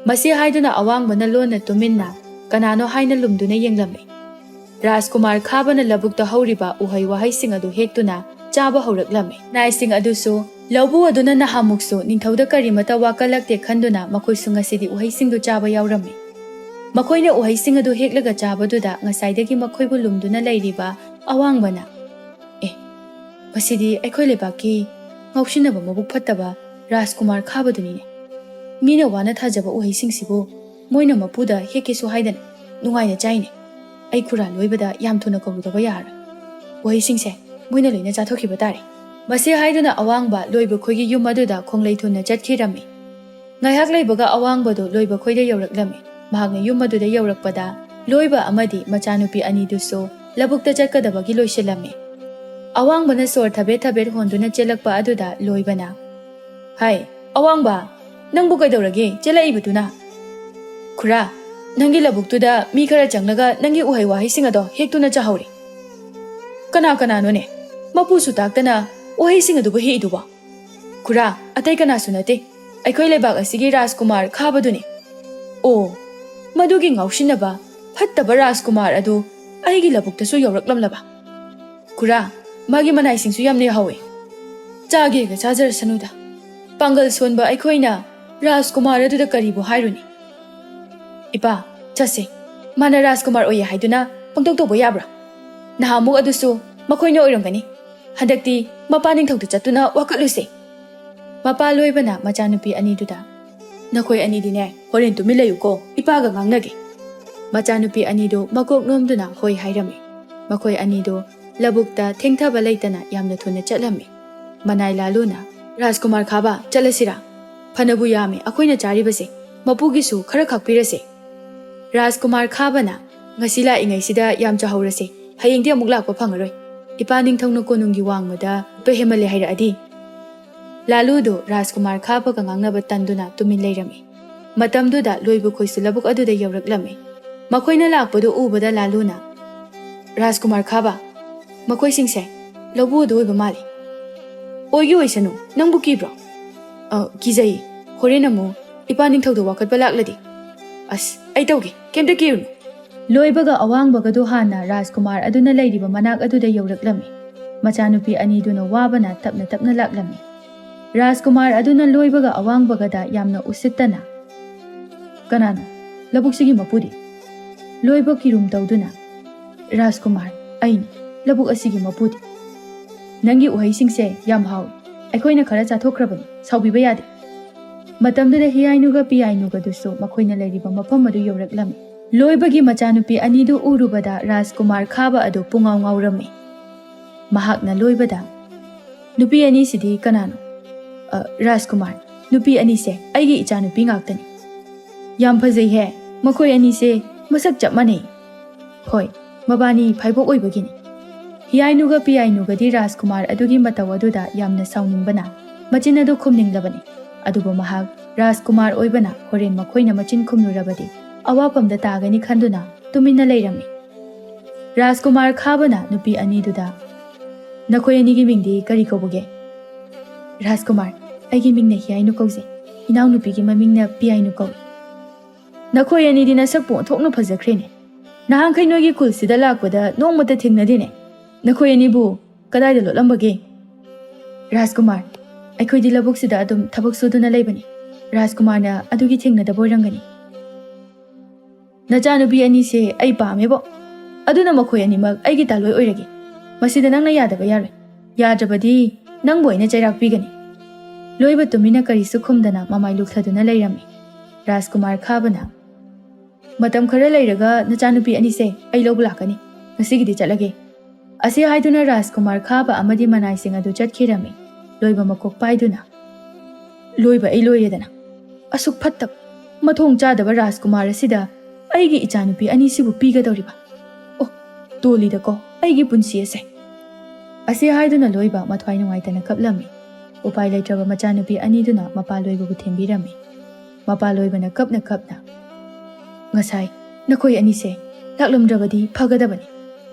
ꯃꯁꯤ ꯍꯥꯏꯗꯨꯅ ꯑꯋꯥꯡꯕꯅ ꯂꯣꯟꯅ ꯇꯨꯃꯤꯟꯅ ꯀꯅꯥꯅꯣ ꯍꯥꯏꯅ ꯂꯨꯝꯗꯨꯅ ꯌꯦꯡꯂꯝꯃꯤ꯫ ꯔꯥꯖꯀꯨꯃꯥꯔ ꯈꯥꯕꯅ ꯂꯧꯕꯨꯛꯇ ꯍꯧꯔꯤꯕ ꯎꯍꯩ ꯋꯥꯍꯩꯁꯤꯡ ꯑꯗꯨ ꯍꯦꯛꯇꯨꯅ ꯆꯥꯕ ꯍꯧꯔꯛꯂꯝꯃꯤ꯫ ꯅꯥꯏꯁꯤꯡ ꯑꯗꯨꯁꯨ ꯂꯧꯕꯨ ꯑꯗꯨꯅ ꯅꯍꯥꯟꯃꯨꯛꯁꯨ ꯅꯤꯡꯊꯧꯗ ꯀꯔꯤꯃꯠꯇ ꯋꯥꯀꯠꯂꯛꯇꯦ ꯈꯟꯗꯨꯅ ꯃꯈꯣꯏꯁꯨ ꯉꯁꯤꯗꯤ ꯎꯍꯩꯁꯤꯡꯗꯨ ꯆꯥꯕ ꯌꯥꯎꯔꯝꯃꯤ꯫ ꯃꯈꯣꯏꯅ ꯎꯍꯩꯁꯤꯡ ꯑꯗꯨ ꯍꯦꯛꯂꯒ ꯆꯥꯕꯗꯨꯗ ꯉꯁꯥꯏꯗꯒꯤ ꯃꯈꯣꯏꯕꯨ ꯂꯨꯝꯗꯨꯅ ꯂꯩꯔꯤꯕ ꯑꯋꯥꯡꯕꯅ, "ꯑꯦ, ꯃꯁꯤꯗꯤ ꯑꯩꯈꯣꯏ ꯂꯩꯕꯥꯛꯀꯤ ꯉꯥꯎꯁꯤꯟꯅꯕ ꯃꯕꯨꯛ ꯐꯠꯇꯕ ꯔꯥꯖꯀꯨꯃꯥꯔ ꯈꯥꯕꯗꯨꯅꯤꯅꯦ꯫ ꯃꯤꯅ ꯋꯥꯅ ꯊꯥꯖꯕ ꯎꯍꯩꯁꯤꯡꯁꯤꯕꯨ ꯃꯣꯏꯅ ꯃꯄꯨꯗ ꯍꯦꯛꯀꯦꯁꯨ ꯍꯥꯏꯗꯅ ꯅꯨꯡꯉꯥꯏꯅ ꯆꯥꯏꯅꯦ꯫ ꯑꯩ ꯈꯨꯔꯥ ꯂꯣꯏꯕꯗ ꯌꯥꯝ ꯊꯨꯅ ꯀꯧꯔꯨꯗꯕ ꯌꯥꯔꯣꯏ꯫ ꯎꯍꯩꯁꯤꯡꯁꯦ ꯃꯣꯏꯅ ꯂꯣꯏꯅ ꯆꯥꯊꯣꯛꯈꯤꯕ ꯇꯥꯔꯦ꯫" ꯃꯁꯤ ꯍꯥꯏꯗꯨꯅ ꯑꯋꯥꯡꯕ ꯂꯣꯏꯕ ꯈꯣꯏꯒꯤ ꯌꯨꯝ ꯑꯗꯨꯗ ꯈꯣꯡꯂꯩ ꯊꯨꯅ ꯆꯠꯈꯤꯔꯝꯃꯤ꯫ ꯉꯥꯏꯍꯥꯛ ꯂꯩꯕꯒ ꯑꯋꯥꯡꯕꯗꯨ ꯂꯣꯏꯕ ꯈꯣꯏꯗ ꯌꯧꯔꯛꯂꯝꯃꯤ꯫ ꯃꯍꯥꯛꯅ ꯌꯨꯝ ꯑꯗꯨꯗ ꯌꯧꯔꯛꯄꯗ ꯂꯣꯏꯕ ꯑꯃꯗꯤ ꯃꯆꯥꯅꯨꯄꯤ ꯑꯅꯤꯗꯨꯁꯨ ꯂꯧꯕꯨꯛꯇ ꯆꯠꯀꯗꯕꯒꯤ ꯂꯣꯏꯁꯤꯜꯂꯝꯃꯤ꯫ ꯑꯋꯥꯡꯕꯅ ꯁꯣꯔ ꯊꯕꯦꯠ ꯊꯕꯦꯠ ꯍꯣꯟꯗꯨꯅ ꯆꯦꯜꯂꯛꯄ ꯑꯗꯨꯗ ꯂꯣꯏꯕꯅ, "ꯍꯥꯏ, ꯑꯋꯥꯡꯕ, ꯅꯪꯕꯨ ꯀꯩꯗꯧꯔꯒꯦ ꯆꯦꯜꯂꯛꯏꯕꯗꯨꯅ?" "ꯈꯨꯔꯥ, ꯅꯪꯒꯤ ꯂꯧꯕꯨꯛꯇꯨꯗ ꯃꯤ ꯈꯔ ꯆꯪꯂꯒ ꯅꯪꯒꯤ ꯎꯍꯩ ꯋꯥꯍꯩꯁꯤꯡ ꯑꯗꯣ ꯍꯦꯛꯇꯨꯅ ꯆꯥꯍꯧꯔꯦ꯫" "ꯀꯅꯥ ꯀꯅꯥꯅꯣꯅꯦ? ꯃꯄꯨꯁꯨ ꯇꯥꯛꯇꯅ ꯎꯍꯩꯁꯤꯡ ꯑꯗꯨꯕꯨ ꯍꯦꯛꯏꯗꯨꯕꯣ?" "ꯈꯨꯔꯥ, ꯑꯇꯩ ꯀꯅꯥꯁꯨ ꯅꯠꯇꯦ, ꯑꯩꯈꯣꯏ ꯂꯩꯕꯥꯛ ꯑꯁꯤꯒꯤ ꯔꯥꯖꯀꯨꯃꯥꯔ ꯈꯥꯕꯗꯨꯅꯤ꯫" "ꯑꯣ, ꯃꯗꯨꯒꯤ ꯉꯥꯎꯁꯤꯟꯅꯕ ꯐꯠꯇꯕ ꯔꯥꯖꯀꯨꯃꯥꯔ ꯑꯗꯨ ꯑꯩꯒꯤ ꯂꯧꯕꯨꯛꯇꯁꯨ ꯌꯧꯔꯛꯂꯝꯂꯕ?" "ꯈꯨꯔꯥ, ꯃꯥꯒꯤ ꯃꯅꯥꯏꯁꯤꯡꯁꯨ ꯌꯥꯝꯅ ꯌꯥꯎꯍꯧꯋꯦ꯫" "ꯆꯥꯒꯦꯒ ꯆꯥꯖꯔꯁꯅꯨꯗ, ꯄꯥꯡꯒꯜ ꯁꯣꯟꯕ ꯑꯩꯈꯣꯏꯅ ꯔꯥꯖꯀꯨꯃꯥꯔ ꯑꯗꯨꯗ ꯀꯔꯤꯕꯨ ꯍꯥꯏꯔꯨꯅꯤ?" "ꯏꯄꯥ, ꯆꯠꯁꯦ꯫ ꯃꯥꯅ ꯔꯥꯖꯀꯨꯃꯥꯔ ꯑꯣꯏꯌꯦ ꯍꯥꯏꯗꯨꯅ ꯄꯪꯇꯧ ꯇꯧꯕ ꯌꯥꯕ꯭ꯔꯥ? ꯅꯍꯥꯟꯃꯨꯛ ꯑꯗꯨꯁꯨ ꯃꯈꯣꯏꯅ ꯑꯣꯏꯔꯝꯒꯅꯤ꯫ ꯍꯟꯗꯛꯇꯤ ꯃꯄꯥ ꯅꯤꯡꯊꯧꯗ ꯆꯠꯇꯨꯅ ꯋꯥꯀꯠꯂꯨꯁꯦ꯫" ꯃꯄꯥ ꯂꯣꯏꯕꯅ ꯃꯆꯥꯅꯨꯄꯤ ꯑꯅꯤꯗꯨꯗ, "ꯅꯈꯣꯏ ꯑꯅꯤꯗꯤꯅꯦ, ꯍꯣꯔꯦꯟ ꯇꯨꯃꯤꯟ ꯂꯩꯌꯨꯀꯣ, ꯏꯄꯥꯒ ꯉꯥꯡꯅꯒꯦ꯫" ꯃꯆꯥꯅꯨꯄꯤ ꯑꯅꯤꯗꯨ ꯃꯀꯣꯛ ꯅꯣꯝꯗꯨꯅ ꯍꯣꯏ ꯍꯥꯏꯔꯝꯃꯤ꯫ ꯃꯈꯣꯏ ꯑꯅꯤꯗꯨ ꯂꯧꯕꯨꯛꯇ ꯊꯦꯡꯊꯕ ꯂꯩꯇꯅ ꯌꯥꯝꯅ ꯊꯨꯅ ꯆꯠꯂꯝꯃꯤ꯫ ꯃꯅꯥꯏ ꯂꯥꯂꯨꯅ, "ꯔꯥꯖꯀꯨꯃꯥꯔ ꯈꯥꯕ, ꯆꯠꯂꯁꯤꯔꯥ? ꯐꯅꯕꯨ ꯌꯥꯝꯃꯤ ꯑꯩꯈꯣꯏꯅ ꯆꯥꯔꯤꯕꯁꯦ, ꯃꯄꯨꯒꯤꯁꯨ ꯈꯔ ꯈꯥꯛꯄꯤꯔꯁꯦ꯫" ꯔꯥꯖꯀꯨꯃꯥꯔ ꯈꯥꯕꯅ, "ꯉꯁꯤ ꯂꯥꯛꯏꯉꯩꯁꯤꯗ ꯌꯥꯝ ꯆꯥꯍꯧꯔꯁꯦ, ꯍꯌꯦꯡꯗꯤ ꯑꯃꯨꯛ ꯂꯥꯛꯄ ꯐꯪꯉꯔꯣꯏ꯫ ꯏꯄꯥ ꯅꯤꯡꯊꯧꯅ ꯀꯣꯅꯨꯡꯒꯤ ꯋꯥꯡꯃꯗ ꯄꯦ ꯍꯦꯟꯃꯜꯂꯦ ꯍꯥꯏꯔꯛꯑꯗꯤ?" ꯂꯥꯂꯨꯗꯨ ꯔꯥꯖꯀꯨꯃꯥꯔ ꯈꯥꯕꯒ ꯉꯥꯡꯅꯕ ꯇꯟꯗꯨꯅ ꯇꯨꯃꯤꯟ ꯂꯩꯔꯝꯃꯤ꯫ ꯃꯇꯝꯗꯨꯗ ꯂꯣꯏꯕꯈꯣꯏꯁꯨ ꯂꯧꯕꯨꯛ ꯑꯗꯨꯗ ꯌꯧꯔꯛꯂꯝꯃꯤ꯫ ꯃꯈꯣꯏꯅ ꯂꯥꯛꯄꯗꯨ ꯎꯕꯗ ꯂꯥꯂꯨꯅ, "ꯔꯥꯖꯀꯨꯃꯥꯔ ꯈꯥꯕ, ꯃꯈꯣꯏꯁꯤꯡꯁꯦ ꯂꯧꯕꯨꯛ ꯑꯗꯨ ꯑꯣꯏꯕ ꯃꯥꯜꯂꯤ꯫" "ꯑꯣꯏꯒꯤ ꯑꯣꯏꯁꯅꯨ, ꯅꯪꯕꯨ ꯀꯤꯕ꯭ꯔꯣ?" "ꯑ, ꯀꯤꯖꯩ꯫ ꯍꯣꯔꯦꯟ ꯑꯃꯨꯛ ꯏꯄꯥ ꯅꯤꯡꯊꯧꯗ ꯋꯥꯀꯠꯄ ꯂꯥꯛꯂꯗꯤ?" "ꯑꯁ, ꯑꯩ ꯇꯧꯒꯦ, ꯀꯩꯝꯇ ꯀꯤꯔꯨꯅꯨ꯫" ꯂꯣꯏꯕꯒ ꯑꯋꯥꯡꯕꯒꯗꯨ ꯍꯥꯟꯅ ꯔꯥꯖꯀꯨꯃꯥꯔ ꯑꯗꯨꯅ ꯂꯩꯔꯤꯕ ꯃꯅꯥꯛ ꯑꯗꯨꯗ ꯌꯧꯔꯛꯂꯝꯃꯤ꯫ ꯃꯆꯥꯅꯨꯄꯤ ꯑꯅꯤꯗꯨꯅ ꯋꯥꯕꯅ ꯇꯞꯅ ꯇꯞꯅ ꯂꯥꯛꯂꯝꯃꯤ꯫ ꯔꯥꯖꯀꯨꯃꯥꯔ ꯑꯗꯨꯅ ꯂꯣꯏꯕꯒ ꯑꯋꯥꯡꯕꯒꯗ ꯌꯥꯝꯅ ꯎꯁꯤꯠꯇꯅ, "ꯀꯅꯥꯅꯣ? ꯂꯧꯕꯨꯛꯁꯤꯒꯤ ꯃꯄꯨꯗꯤ?" ꯂꯣꯏꯕ ꯀꯤꯔꯨꯝ ꯇꯧꯗꯨꯅ, "ꯔꯥꯖꯀꯨꯃꯥꯔ, ꯑꯩꯅꯤ ꯂꯧꯕꯨꯛ ꯑꯁꯤꯒꯤ ꯃꯄꯨꯗꯤ꯫" "ꯅꯪꯒꯤ ꯎꯍꯩꯁꯤꯡꯁꯦ ꯌꯥꯝ ꯍꯥꯎꯏ꯫ ꯑꯩꯈꯣꯏꯅ ꯈꯔ ꯆꯥꯊꯣꯛꯈ꯭ꯔꯕꯅꯤ, ꯁꯥꯎꯕꯤꯕ ꯌꯥꯗꯦ꯫" ꯃꯇꯝꯗꯨꯗ ꯍꯤꯌꯥꯏꯅꯨꯒ ꯄꯤꯌꯥꯏꯅꯨꯒꯗꯨꯁꯨ ꯃꯈꯣꯏꯅ ꯂꯩꯔꯤꯕ ꯃꯐꯝ ꯑꯗꯨ ꯌꯧꯔꯛꯂꯝꯃꯤ꯫ ꯂꯣꯏꯕꯒꯤ ꯃꯆꯥꯅꯨꯄꯤ ꯑꯅꯤꯗꯨ ꯎꯔꯨꯕꯗ ꯔꯥꯖꯀꯨꯃꯥꯔ ꯈꯥꯕ ꯑꯗꯨ ꯄꯨꯡꯉꯥꯎ ꯉꯥꯎꯔꯝꯃꯤ꯫ ꯃꯍꯥꯛꯅ ꯂꯣꯏꯕꯗ, "ꯅꯨꯄꯤ ꯑꯅꯤꯁꯤꯗꯤ ꯀꯅꯥꯅꯣ?" "ꯑ, ꯔꯥꯖꯀꯨꯃꯥꯔ, ꯅꯨꯄꯤ ꯑꯅꯤꯁꯦ ꯑꯩꯒꯤ ꯏꯆꯥꯅꯨꯄꯤ ꯉꯥꯛꯇꯅꯤ꯫" "ꯌꯥꯝ ꯐꯖꯩꯍꯦ, ꯃꯈꯣꯏ ꯑꯅꯤꯁꯦ ꯃꯁꯛ ꯆꯞ ꯃꯥꯟꯅꯩ꯫" "ꯍꯣꯏ, ꯃꯕꯥꯅꯤ ꯐꯥꯏꯕꯣꯛ ꯑꯣꯏꯕꯒꯤꯅꯤ꯫" ꯍꯤꯌꯥꯏꯅꯨꯒ ꯄꯤꯌꯥꯏꯅꯨꯒꯗꯤ ꯔꯥꯖꯀꯨꯃꯥꯔ ꯑꯗꯨꯒꯤ ꯃꯇꯧ ꯑꯗꯨꯗ ꯌꯥꯝꯅ ꯁꯥꯎꯅꯤꯡꯕꯅ ꯃꯆꯤꯟ ꯑꯗꯨ ꯈꯨꯝꯅꯤꯡꯂꯕꯅꯤ꯫ ꯑꯗꯨꯕꯨ ꯃꯍꯥꯛ ꯔꯥꯖꯀꯨꯃꯥꯔ ꯑꯣꯏꯕꯅ ꯍꯣꯔꯦꯟ ꯃꯈꯣꯏꯅ ꯃꯆꯤꯟ ꯈꯨꯝꯂꯨꯔꯕꯗꯤ ꯑꯋꯥꯐꯝꯗ ꯇꯥꯒꯅꯤ ꯈꯟꯗꯨꯅ ꯇꯨꯃꯤꯟꯅ ꯂꯩꯔꯝꯃꯤ꯫ ꯔꯥꯖꯀꯨꯃꯥꯔ ꯈꯥꯕꯅ ꯅꯨꯄꯤ ꯑꯅꯤꯗꯨꯗ, "ꯅꯈꯣꯏ ꯑꯅꯤꯒꯤ ꯃꯤꯡꯗꯤ ꯀꯔꯤ ꯀꯧꯕꯒꯦ?" "ꯔꯥꯖꯀꯨꯃꯥꯔ, ꯑꯩꯒꯤ ꯃꯤꯡꯅ ꯍꯤꯌꯥꯏꯅꯨ ꯀꯧꯖꯩ꯫ ꯏꯅꯥꯎꯅꯨꯄꯤꯒꯤ ꯃꯃꯤꯡꯅ ꯄꯤꯌꯥꯏꯅꯨ ꯀꯧꯏ꯫" "ꯅꯈꯣꯏ ꯑꯅꯤꯗꯤ ꯅꯁꯛꯄꯨ ꯑꯣꯟꯊꯣꯛꯅ ꯐꯖꯈ꯭ꯔꯦꯅꯦ꯫ ꯅꯍꯥꯟꯈꯩ ꯅꯣꯏꯒꯤ ꯈꯨꯜꯁꯤꯗ ꯂꯥꯛꯄꯗ ꯅꯣꯡꯃꯇ ꯊꯦꯡꯅꯗꯦꯅꯦ꯫ ꯅꯈꯣꯏ ꯑꯅꯤꯕꯨ ꯀꯗꯥꯏꯗ ꯂꯣꯠꯂꯝꯕꯒꯦ?" "ꯔꯥꯖꯀꯨꯃꯥꯔ, ꯑꯩꯈꯣꯏꯗꯤ ꯂꯧꯕꯨꯛꯁꯤꯗ ꯑꯗꯨꯝ ꯊꯕꯛ ꯁꯨꯗꯨꯅ ꯂꯩꯕꯅꯤ꯫ ꯔꯥꯖꯀꯨꯃꯥꯔꯅ ꯑꯗꯨꯒꯤ ꯊꯦꯡꯅꯗꯕ ꯑꯣꯏꯔꯝꯒꯅꯤ꯫" "ꯅꯆꯥꯅꯨꯄꯤ ꯑꯅꯤꯁꯦ ꯑꯩ ꯄꯥꯝꯃꯦꯕꯣ꯫ ꯑꯗꯨꯅ ꯃꯈꯣꯏ ꯑꯅꯤꯃꯛ ꯑꯩꯒꯤ ꯇꯥꯂꯣꯏ ꯑꯣꯏꯔꯒꯦ꯫ ꯃꯁꯤꯗ ꯅꯪꯅ ꯌꯥꯗꯕ ꯌꯥꯔꯣꯏ꯫ ꯌꯥꯗ꯭ꯔꯕꯗꯤ ꯅꯪꯕꯨ ꯑꯩꯅ ꯆꯩꯔꯥꯛ ꯄꯤꯒꯅꯤ꯫" ꯂꯣꯏꯕ ꯇꯨꯃꯤꯟꯅ ꯀꯔꯤꯁꯨ ꯈꯨꯝꯗꯅ ꯃꯃꯥꯏ ꯂꯨꯛꯊꯗꯨꯅ ꯂꯩꯔꯝꯃꯤ꯫ ꯔꯥꯖꯀꯨꯃꯥꯔ ꯈꯥꯕꯅ, "ꯃꯇꯝ ꯈꯔ ꯂꯩꯔꯒ ꯅꯆꯥꯅꯨꯄꯤ ꯑꯅꯤꯁꯦ ꯑꯩ ꯂꯧꯕ ꯂꯥꯛꯀꯅꯤ꯫ ꯉꯁꯤꯒꯤꯗꯤ ꯆꯠꯂꯒꯦ꯫" ꯑꯁꯤ ꯍꯥꯏꯗꯨꯅ ꯔꯥꯖꯀꯨꯃꯥꯔ ꯈꯥꯕ ꯑꯃꯗꯤ ꯃꯅꯥꯏꯁꯤꯡ ꯑꯗꯨ ꯆꯠꯈꯤꯔꯝꯃꯤ꯫ ꯂꯣꯏꯕ ꯃꯀꯣꯛ ꯄꯥꯏꯗꯨꯅ, "ꯂꯣꯏꯕ, ꯑꯩ ꯂꯣꯏꯔꯦꯗꯅ꯫ ꯑꯁꯨꯛ ꯐꯠꯇꯕ, ꯃꯊꯣꯡ ꯆꯥꯗꯕ ꯔꯥꯖꯀꯨꯃꯥꯔ ꯑꯁꯤꯗ ꯑꯩꯒꯤ ꯏꯆꯥꯅꯨꯄꯤ ꯑꯅꯤꯁꯤꯕꯨ ꯄꯤꯒꯗꯧꯔꯤꯕ? ꯑꯣ, ꯇꯣꯜꯂꯤꯗꯀꯣ ꯑꯩꯒꯤ ꯄꯨꯟꯁꯤ ꯑꯁꯦ꯫" ꯑꯁꯤ ꯍꯥꯏꯗꯨꯅ ꯂꯣꯏꯕ ꯃꯊ꯭ꯋꯥꯏ ꯅꯨꯡꯉꯥꯏꯇꯅ ꯀꯞꯂꯝꯃꯤ꯫ ꯎꯄꯥꯏ ꯂꯩꯇ꯭ꯔꯕ ꯃꯆꯥꯅꯨꯄꯤ ꯑꯅꯤꯗꯨꯅ ꯃꯄꯥ ꯂꯣꯏꯕꯕꯨ ꯊꯦꯝꯕꯤꯔꯝꯃꯤ꯫ ꯃꯄꯥ ꯂꯣꯏꯕꯅ ꯀꯞꯅ ꯀꯞꯅ, "ꯉꯁꯥꯏ ꯅꯈꯣꯏ ꯑꯅꯤꯁꯦ ꯂꯥꯛꯂꯝꯗ꯭ꯔꯕꯗꯤ ꯐꯒꯗꯕꯅꯤ꯫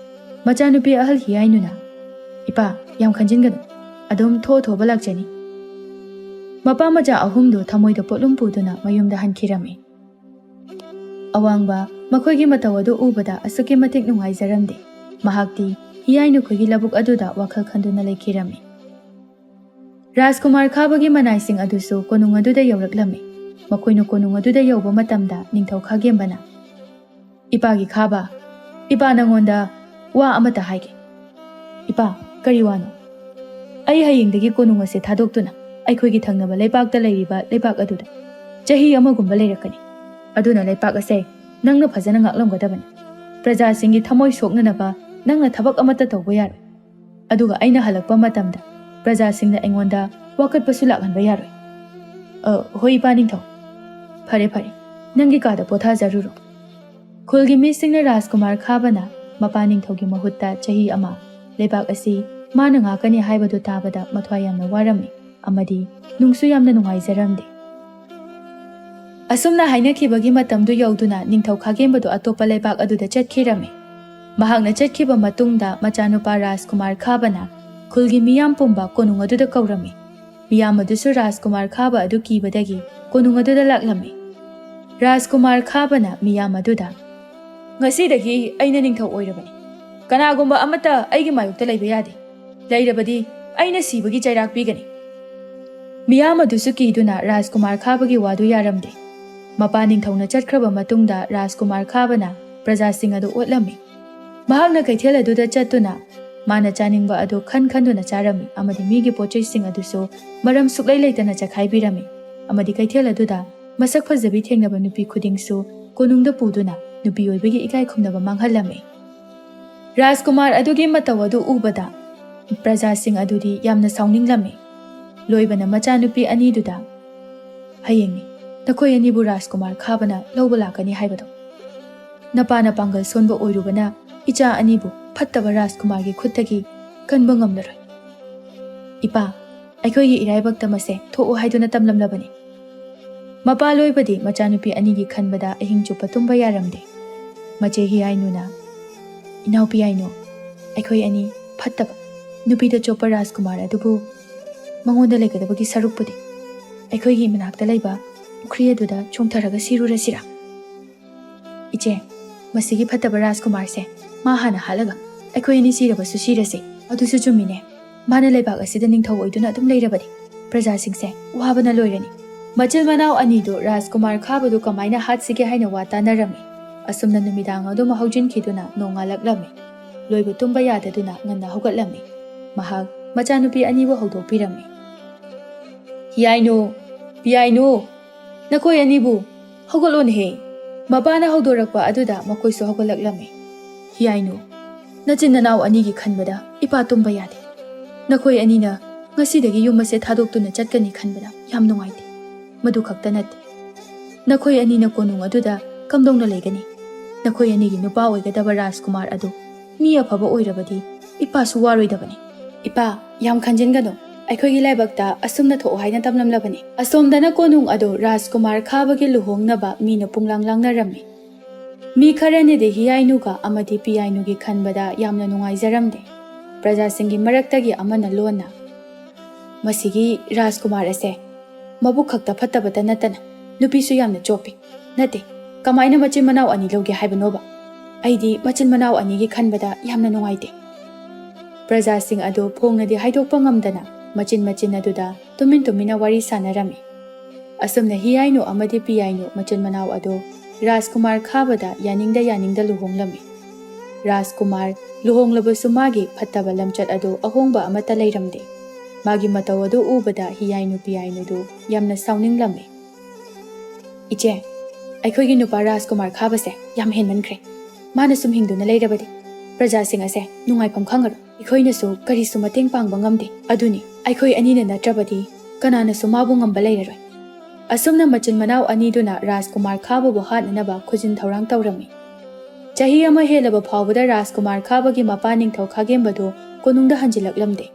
ꯃꯆꯥꯅꯨꯄꯤ ꯑꯍꯜ ꯍꯤꯌꯥꯏꯅꯨꯅ, 'ꯏꯄꯥ, ꯌꯥꯝ ꯈꯟꯖꯤꯟꯒꯅꯨ, ꯑꯗꯨꯝ ꯊꯣꯛꯑ ꯊꯣꯛꯑꯕ ꯂꯥꯛꯆꯅꯤ.'" ꯃꯄꯥ ꯃꯆꯥ ꯑꯍꯨꯝꯗꯨ ꯊꯃꯣꯏꯗ ꯄꯣꯠꯂꯨꯝ ꯄꯨꯗꯨꯅ ꯃꯌꯨꯝꯗ ꯍꯟꯈꯤꯔꯝꯃꯤ꯫ ꯑꯋꯥꯡꯕ ꯃꯈꯣꯏꯒꯤ ꯃꯇꯧ ꯑꯗꯨ ꯎꯕꯗ ꯑꯁꯨꯛꯀꯤ ꯃꯇꯤꯛ ꯅꯨꯡꯉꯥꯏꯖꯔꯝꯗꯦ꯫ ꯃꯍꯥꯛꯇꯤ ꯍꯤꯌꯥꯏꯅꯨꯈꯣꯏꯒꯤ ꯂꯧꯕꯨꯛ ꯑꯗꯨꯗ ꯋꯥꯈꯜ ꯈꯟꯗꯨꯅ ꯂꯩꯈꯤꯔꯝꯃꯤ꯫ ꯔꯥꯖꯀꯨꯃꯥꯔ ꯈꯥꯕꯒꯤ ꯃꯅꯥꯏꯁꯤꯡ ꯑꯗꯨꯁꯨ ꯀꯣꯅꯨꯡ ꯑꯗꯨꯗ ꯌꯧꯔꯛꯂꯝꯃꯤ꯫ ꯃꯈꯣꯏꯅ ꯀꯣꯅꯨꯡ ꯑꯗꯨꯗ ꯌꯧꯕ ꯃꯇꯝꯗ ꯅꯤꯡꯊꯧ ꯈꯥꯒꯦꯝꯕꯅ, "ꯏꯄꯥꯒꯤ ꯈꯥꯕ, ꯏꯄꯥ ꯅꯉꯣꯟꯗ ꯋꯥ ꯑꯃꯇ ꯍꯥꯏꯒꯦ꯫" "ꯏꯄꯥ, ꯀꯔꯤ ꯋꯥꯅꯣ?" "ꯑꯩ ꯍꯌꯦꯡꯗꯒꯤ ꯀꯣꯅꯨꯡ ꯑꯁꯦ ꯊꯥꯗꯣꯛꯇꯨꯅ ꯑꯩꯈꯣꯏꯒꯤ ꯊꯪꯅꯕ ꯂꯩꯕꯥꯛꯇ ꯂꯩꯔꯤꯕ ꯂꯩꯕꯥꯛ ꯑꯗꯨꯗ ꯆꯍꯤ ꯑꯃꯒꯨꯝꯕ ꯂꯩꯔꯛꯀꯅꯤ꯫ ꯑꯗꯨꯅ ꯂꯩꯄꯥꯛ ꯑꯁꯦ ꯅꯪꯅ ꯐꯖꯅ ꯉꯥꯛꯂꯝꯒꯗꯕꯅꯤ꯫ ꯄ꯭ꯔꯖꯥꯁꯤꯡꯒꯤ ꯊꯃꯣꯏ ꯁꯣꯛꯅꯅꯕ ꯅꯪꯅ ꯊꯕꯛ ꯑꯃꯠꯇ ꯇꯧꯕ ꯌꯥꯔꯣꯏ꯫ ꯑꯗꯨꯒ ꯑꯩꯅ ꯍꯜꯂꯛꯄ ꯃꯇꯝꯗ ꯄ꯭ꯔꯖꯥꯁꯤꯡꯅ ꯑꯩꯉꯣꯟꯗ ꯋꯥꯀꯠꯄꯁꯨ ꯂꯥꯛꯍꯟꯕ ꯌꯥꯔꯣꯏ꯫" "ꯑ, ꯍꯣꯏ, ꯏꯄꯥ ꯅꯤꯡꯊꯧ꯫ ꯐꯔꯦ, ꯐꯔꯦ, ꯅꯪꯒꯤ ꯀꯥꯗ ꯄꯣꯊꯥꯖꯔꯨꯔꯣ꯫" ꯈꯨꯜꯒꯤ ꯃꯤꯁꯤꯡꯅ ꯔꯥꯖꯀꯨꯃꯥꯔ ꯈꯥꯕꯅ ꯃꯄꯥ ꯅꯤꯡꯊꯧꯒꯤ ꯃꯍꯨꯠꯇ ꯆꯍꯤ ꯑꯃ ꯂꯩꯕꯥꯛ ꯑꯁꯤ ꯃꯥꯅ ꯉꯥꯛꯀꯅꯤ ꯍꯥꯏꯕꯗꯨ ꯇꯥꯕꯗ ꯃꯊ꯭ꯋꯥꯏ ꯌꯥꯝꯅ ꯋꯥꯔꯝꯃꯤ ꯑꯃꯗꯤ ꯅꯨꯡꯁꯨ ꯌꯥꯝꯅ ꯅꯨꯡꯉꯥꯏꯖꯔꯝꯗꯦ꯫ ꯑꯁꯨꯝꯅ ꯍꯥꯏꯅꯈꯤꯕꯒꯤ ꯃꯇꯝꯗꯨ ꯌꯧꯗꯨꯅ ꯅꯤꯡꯊꯧ ꯈꯥꯒꯦꯝꯕꯗꯨ ꯑꯇꯣꯞꯄ ꯂꯩꯕꯥꯛ ꯑꯗꯨꯗ ꯆꯠꯈꯤꯔꯝꯃꯤ꯫ ꯃꯍꯥꯛꯅ ꯆꯠꯈꯤꯕ ꯃꯇꯨꯡꯗ ꯃꯆꯥꯅꯨꯄꯥ ꯔꯥꯖꯀꯨꯃꯥꯔ ꯈꯥꯕꯅ ꯈꯨꯜꯒꯤ ꯃꯤꯌꯥꯝ ꯄꯨꯝꯕ ꯀꯣꯅꯨꯡ ꯑꯗꯨꯗ ꯀꯧꯔꯝꯃꯤ꯫ ꯃꯤꯌꯥꯝ ꯑꯗꯨꯁꯨ ꯔꯥꯖꯀꯨꯃꯥꯔ ꯈꯥꯕ ꯑꯗꯨ ꯀꯤꯕꯗꯒꯤ ꯀꯣꯅꯨꯡ ꯑꯗꯨꯗ ꯂꯥꯛꯂꯝꯃꯤ꯫ ꯔꯥꯖꯀꯨꯃꯥꯔ ꯈꯥꯕꯅ ꯃꯤꯌꯥꯝ ꯑꯗꯨꯗ, "ꯉꯁꯤꯗꯒꯤ ꯑꯩꯅ ꯅꯤꯡꯊꯧ ꯑꯣꯏꯔꯕꯅꯤ꯫ ꯀꯅꯥꯒꯨꯝꯕ ꯑꯃꯠꯇ ꯑꯩꯒꯤ ꯃꯥꯌꯣꯛꯇ ꯂꯩꯕ ꯌꯥꯗꯦ꯫ ꯂꯩꯔꯕꯗꯤ ꯑꯩꯅ ꯁꯤꯕꯒꯤ ꯆꯩꯔꯥꯛ ꯄꯤꯒꯅꯤ꯫" ꯃꯤꯌꯥꯝ ꯑꯗꯨꯁꯨ ꯀꯤꯗꯨꯅ ꯔꯥꯖꯀꯨꯃꯥꯔ ꯈꯥꯕꯒꯤ ꯋꯥꯗꯨ ꯌꯥꯔꯝꯗꯦ꯫ ꯃꯄꯥ ꯅꯤꯡꯊꯧꯅ ꯆꯠꯈ꯭ꯔꯕ ꯃꯇꯨꯡꯗ ꯔꯥꯖꯀꯨꯃꯥꯔ ꯈꯥꯕꯅ ꯄ꯭ꯔꯖꯥꯁꯤꯡ ꯑꯗꯨ ꯑꯣꯠꯂꯝꯃꯤ꯫ ꯃꯍꯥꯛꯅ ꯀꯩꯊꯦꯜ ꯑꯗꯨꯗ ꯆꯠꯇꯨꯅ ꯃꯥꯅ ꯆꯥꯅꯤꯡꯕ ꯑꯗꯨ ꯈꯟ ꯈꯟꯗꯨꯅ ꯆꯥꯔꯝꯃꯤ ꯑꯃꯗꯤ ꯃꯤꯒꯤ ꯄꯣꯠꯆꯩꯁꯤꯡ ꯑꯗꯨꯁꯨ ꯃꯔꯝ ꯁꯨꯛꯂꯩ ꯂꯩꯇꯅ ꯆꯈꯥꯏꯕꯤꯔꯝꯃꯤ ꯑꯃꯗꯤ ꯀꯩꯊꯦꯜ ꯑꯗꯨꯗ ꯃꯁꯛ ꯐꯖꯕꯤ ꯊꯦꯡꯅꯕ ꯅꯨꯄꯤ ꯈꯨꯗꯤꯡꯁꯨ ꯀꯣꯅꯨꯡꯗ ꯄꯨꯗꯨꯅ ꯅꯨꯄꯤ ꯑꯣꯏꯕꯒꯤ ꯏꯀꯥꯏ ꯈꯨꯝꯅꯕ ꯃꯥꯡꯍꯜꯂꯝꯃꯤ꯫ ꯔꯥꯖꯀꯨꯃꯥꯔ ꯑꯗꯨꯒꯤ ꯃꯇꯧ ꯑꯗꯨ ꯎꯕꯗ ꯄ꯭ꯔꯖꯥꯁꯤꯡ ꯑꯗꯨꯗꯤ ꯌꯥꯝꯅ ꯁꯥꯎꯅꯤꯡꯂꯝꯃꯤ꯫ ꯂꯣꯏꯕꯅ ꯃꯆꯥꯅꯨꯄꯤ ꯑꯅꯤꯗꯨꯗ, "ꯍꯌꯦꯡꯅꯤ ꯅꯈꯣꯏ ꯑꯅꯤꯕꯨ ꯔꯥꯖꯀꯨꯃꯥꯔ ꯈꯥꯕꯅ ꯂꯧꯕ ꯂꯥꯛꯀꯅꯤ ꯍꯥꯏꯕꯗꯣ꯫ ꯅꯄꯥꯅ ꯄꯥꯡꯒꯜ ꯁꯣꯟꯕ ꯑꯣꯏꯔꯨꯕꯅ ꯏꯆꯥ ꯑꯅꯤꯕꯨ ꯐꯠꯇꯕ ꯔꯥꯖꯀꯨꯃꯥꯔꯒꯤ ꯈꯨꯠꯇꯒꯤ ꯀꯟꯕ ꯉꯝꯂꯔꯣꯏ꯫ ꯏꯄꯥ, ꯑꯩꯈꯣꯏꯒꯤ ꯏꯔꯥꯏꯕꯛꯇ ꯃꯁꯦ ꯊꯣꯛꯎ ꯍꯥꯏꯗꯨꯅ ꯇꯝꯂꯝꯂꯕꯅꯤ꯫ ꯃꯄꯥ ꯂꯣꯏꯕꯗꯤ ꯃꯆꯥꯅꯨꯄꯤ ꯑꯅꯤꯒꯤ ꯈꯟꯕꯗ ꯑꯍꯤꯡ ꯆꯨꯞꯄ ꯇꯨꯝꯕ ꯌꯥꯔꯝꯗꯦ꯫ ꯃꯆꯦ ꯍꯤꯌꯥꯏꯅꯨꯅ, "ꯏꯅꯥꯎꯄꯤ ꯍꯤꯌꯥꯏꯅꯨ, ꯑꯩꯈꯣꯏ ꯑꯅꯤ ꯐꯠꯇꯕ ꯅꯨꯄꯤꯗ ꯆꯣꯞꯄ ꯔꯥꯖꯀꯨꯃꯥꯔ ꯑꯗꯨꯕꯨ ꯃꯉꯣꯟꯗ ꯂꯩꯒꯗꯕꯒꯤ ꯁꯔꯨꯛꯄꯨꯗꯤ ꯑꯩꯈꯣꯏꯒꯤ ꯃꯅꯥꯛꯇ ꯂꯩꯕ ꯄꯨꯈ꯭ꯔꯤ ꯑꯗꯨꯗ ꯆꯣꯡꯊꯔꯒ ꯁꯤꯔꯨꯔꯁꯤꯔꯥ?" "ꯏꯆꯦ, ꯃꯁꯤꯒꯤ ꯐꯠꯇꯕ ꯔꯥꯖꯀꯨꯃꯥꯔꯁꯦ ꯃꯥ ꯍꯥꯟꯅ ꯍꯥꯠꯂꯒ ꯑꯩꯈꯣꯏ ꯑꯅꯤ ꯁꯤꯔꯕꯁꯨ ꯁꯤꯔꯁꯤ꯫ ꯑꯗꯨꯁꯨ ꯆꯨꯝꯃꯤꯅꯦ꯫ ꯃꯥꯅ ꯂꯩꯕꯥꯛ ꯑꯁꯤꯗ ꯅꯤꯡꯊꯧ ꯑꯣꯏꯗꯨꯅ ꯑꯗꯨꯝ ꯂꯩꯔꯕꯗꯤ ꯄ꯭ꯔꯖꯥꯁꯤꯡꯁꯦ ꯋꯥꯕꯅ ꯂꯣꯏꯔꯅꯤ꯫" ꯃꯆꯤꯟ ꯃꯅꯥꯎ ꯑꯅꯤꯗꯨ ꯔꯥꯖꯀꯨꯃꯥꯔ ꯈꯥꯕꯗꯨ ꯀꯃꯥꯏꯅ ꯍꯥꯠꯁꯤꯒꯦ ꯍꯥꯏꯅ ꯋꯥ ꯇꯥꯅꯔꯝꯃꯤ꯫ ꯑꯁꯨꯝꯅ ꯅꯨꯃꯤꯗꯥꯡ ꯑꯗꯨꯃ ꯍꯧꯖꯤꯟꯈꯤꯗꯨꯅ ꯅꯣꯡꯉꯥꯜꯂꯛꯂꯝꯃꯤ꯫ ꯂꯣꯏꯕ ꯇꯨꯝꯕ ꯌꯥꯗꯗꯨꯅ ꯉꯟꯅ ꯍꯧꯒꯠꯂꯝꯃꯤ꯫ ꯃꯍꯥꯛ ꯃꯆꯥꯅꯨꯄꯤ ꯑꯅꯤꯕꯨ ꯍꯧꯗꯣꯛꯄꯤꯔꯝꯃꯤ꯫ "ꯍꯤꯌꯥꯏꯅꯨ, ꯄꯤꯌꯥꯏꯅꯨ, ꯅꯈꯣꯏ ꯑꯅꯤꯕꯨ ꯍꯧꯒꯠꯂꯣꯅꯦꯍꯦ!" ꯃꯄꯥꯅ ꯍꯧꯗꯣꯔꯛꯄ ꯑꯗꯨꯗ ꯃꯈꯣꯏꯁꯨ ꯍꯧꯒꯠꯂꯛꯂꯝꯃꯤ꯫ "ꯍꯤꯌꯥꯏꯅꯨ, ꯅꯆꯤꯟ ꯅꯅꯥꯎ ꯑꯅꯤꯒꯤ ꯈꯟꯕꯗ ꯏꯄꯥ ꯇꯨꯝꯕ ꯌꯥꯗꯦ꯫ ꯅꯈꯣꯏ ꯑꯅꯤꯅ ꯉꯁꯤꯗꯒꯤ ꯌꯨꯝ ꯑꯁꯦ ꯊꯥꯗꯣꯛꯇꯨꯅ ꯆꯠꯀꯅꯤ ꯈꯟꯕꯗ ꯌꯥꯝ ꯅꯨꯡꯉꯥꯏꯇꯦ꯫ ꯃꯗꯨ ꯈꯛꯇ ꯅꯠꯇꯦ, ꯅꯈꯣꯏ ꯑꯅꯤꯅ ꯀꯣꯅꯨꯡ ꯑꯗꯨꯗ ꯀꯝꯗꯧꯅ ꯂꯩꯒꯅꯤ? ꯅꯈꯣꯏ ꯑꯅꯤꯒꯤ ꯅꯨꯄꯥ ꯑꯣꯏꯒꯗꯕ ꯔꯥꯖꯀꯨꯃꯥꯔ ꯑꯗꯨ ꯃꯤ ꯑꯐꯕ ꯑꯣꯏꯔꯕꯗꯤ ꯏꯄꯥꯁꯨ ꯋꯥꯔꯣꯏꯗꯕꯅꯤ꯫" "ꯏꯄꯥ, ꯌꯥꯝ ꯈꯟꯖꯤꯟꯒꯅꯨ꯫ ꯑꯩꯈꯣꯏꯒꯤ ꯂꯥꯏꯕꯛꯇ ꯑꯁꯨꯝꯅ ꯊꯣꯛꯎ ꯍꯥꯏꯅ ꯇꯝꯂꯝꯂꯕꯅꯤ꯫" ꯑꯁꯣꯝꯗꯅ ꯀꯣꯅꯨꯡ ꯑꯗꯨ ꯔꯥꯖꯀꯨꯃꯥꯔ ꯈꯥꯕꯒꯤ ꯂꯨꯍꯣꯡꯅꯕ ꯃꯤꯅ ꯄꯨꯡꯂꯥꯡ ꯂꯥꯡꯅꯔꯝꯃꯤ꯫ ꯃꯤ ꯈꯔꯅꯗꯤ ꯍꯤꯌꯥꯏꯅꯨꯒ ꯑꯃꯗꯤ ꯄꯤꯌꯥꯏꯅꯨꯒꯤ ꯈꯟꯕꯗ ꯌꯥꯝꯅ ꯅꯨꯡꯉꯥꯏꯖꯔꯝꯗꯦ꯫ ꯄ꯭ꯔꯖꯥꯁꯤꯡꯒꯤ ꯃꯔꯛꯇꯒꯤ ꯑꯃꯅ ꯂꯣꯟꯅ, "ꯃꯁꯤꯒꯤ ꯔꯥꯖꯀꯨꯃꯥꯔ ꯑꯁꯦ ꯃꯕꯨꯛ ꯈꯛꯇ ꯐꯠꯇꯕꯇ ꯅꯠꯇꯅ ꯅꯨꯄꯤꯁꯨ ꯌꯥꯝꯅ ꯆꯣꯞꯄꯤ꯫ ꯅꯠꯇꯦ, ꯀꯃꯥꯏꯅ ꯃꯆꯤꯟ ꯃꯅꯥꯎ ꯑꯅꯤ ꯂꯧꯒꯦ ꯍꯥꯏꯕꯅꯣꯕ? ꯑꯩꯗꯤ ꯃꯆꯤꯟ ꯃꯅꯥꯎ ꯑꯅꯤꯒꯤ ꯈꯟꯕꯗ ꯌꯥꯝꯅ ꯅꯨꯡꯉꯥꯏꯇꯦ꯫" ꯄ꯭ꯔꯖꯥꯁꯤꯡ ꯑꯗꯨ ꯐꯣꯡꯅꯗꯤ ꯍꯥꯏꯗꯣꯛꯄ ꯉꯝꯗꯅ ꯃꯆꯤꯟ ꯃꯆꯤꯟ ꯑꯗꯨꯗ ꯇꯨꯃꯤꯟ ꯇꯨꯃꯤꯟꯅ ꯋꯥꯔꯤ ꯁꯥꯟꯅꯔꯝꯃꯤ꯫ ꯑꯁꯨꯝꯅ ꯍꯤꯌꯥꯏꯅꯨ ꯑꯃꯗꯤ ꯄꯤꯌꯥꯏꯅꯨ ꯃꯆꯤꯟ ꯃꯅꯥꯎ ꯑꯗꯨ ꯔꯥꯖꯀꯨꯃꯥꯔ ꯈꯥꯕꯗ ꯌꯥꯅꯤꯡꯗ ꯌꯥꯅꯤꯡꯗ ꯂꯨꯍꯣꯡꯂꯝꯃꯤ꯫ ꯔꯥꯖꯀꯨꯃꯥꯔ ꯂꯨꯍꯣꯡꯂꯕꯁꯨ ꯃꯥꯒꯤ ꯐꯠꯇꯕ ꯂꯝꯆꯠ ꯑꯗꯨ ꯑꯍꯣꯡꯕ ꯑꯃꯠꯇ ꯂꯩꯔꯝꯗꯦ꯫ ꯃꯥꯒꯤ ꯃꯇꯧ ꯑꯗꯨ ꯎꯕꯗ ꯍꯤꯌꯥꯏꯅꯨ ꯄꯤꯌꯥꯏꯅꯨꯗꯨ ꯌꯥꯝꯅ ꯁꯥꯎꯅꯤꯡꯂꯝꯃꯤ꯫ "ꯏꯆꯦ, ꯑꯩꯈꯣꯏꯒꯤ ꯅꯨꯄꯥ ꯔꯥꯖꯀꯨꯃꯥꯔ ꯈꯥꯕꯁꯦ ꯌꯥꯝ ꯍꯦꯟꯃꯟꯈ꯭ꯔꯦ꯫ ꯃꯥꯅ ꯁꯨꯝ ꯍꯤꯡꯗꯨꯅ ꯂꯩꯔꯕꯗꯤ ꯄ꯭ꯔꯖꯥꯁꯤꯡ ꯑꯁꯦ ꯅꯨꯡꯉꯥꯏꯐꯝ ꯈꯪꯉꯔꯣꯏ꯫ ꯑꯩꯈꯣꯏꯅꯁꯨ ꯀꯔꯤꯁꯨ ꯃꯇꯦꯡ ꯄꯥꯡꯕ ꯉꯝꯗꯦ꯫ ꯑꯗꯨꯅꯤ, ꯑꯩꯈꯣꯏ ꯑꯅꯤꯅ ꯅꯠꯇ꯭ꯔꯕꯗꯤ ꯀꯅꯥꯅꯁꯨ ꯃꯥꯕꯨ ꯉꯝꯕ ꯂꯩꯔꯔꯣꯏ꯫" ꯑꯁꯨꯝꯅ ꯃꯆꯤꯟ ꯃꯅꯥꯎ ꯑꯅꯤꯗꯨꯅ ꯔꯥꯖꯀꯨꯃꯥꯔ ꯈꯥꯕꯕꯨ ꯍꯥꯠꯅꯅꯕ ꯈꯨꯖꯤꯟ ꯊꯧꯔꯥꯡ ꯇꯧꯔꯝꯃꯤ꯫ ꯆꯍꯤ ꯑꯃ ꯍꯦꯜꯂꯕ ꯐꯥꯎꯕꯗ ꯔꯥꯖꯀꯨꯃꯥꯔ ꯈꯥꯕꯒꯤ ꯃꯄꯥ ꯅꯤꯡꯊꯧ ꯈꯥꯒꯦꯝꯕꯗꯨ ꯀꯣꯅꯨꯡꯗ ꯍꯟꯖꯤꯜꯂꯛꯂꯝꯗꯦ꯫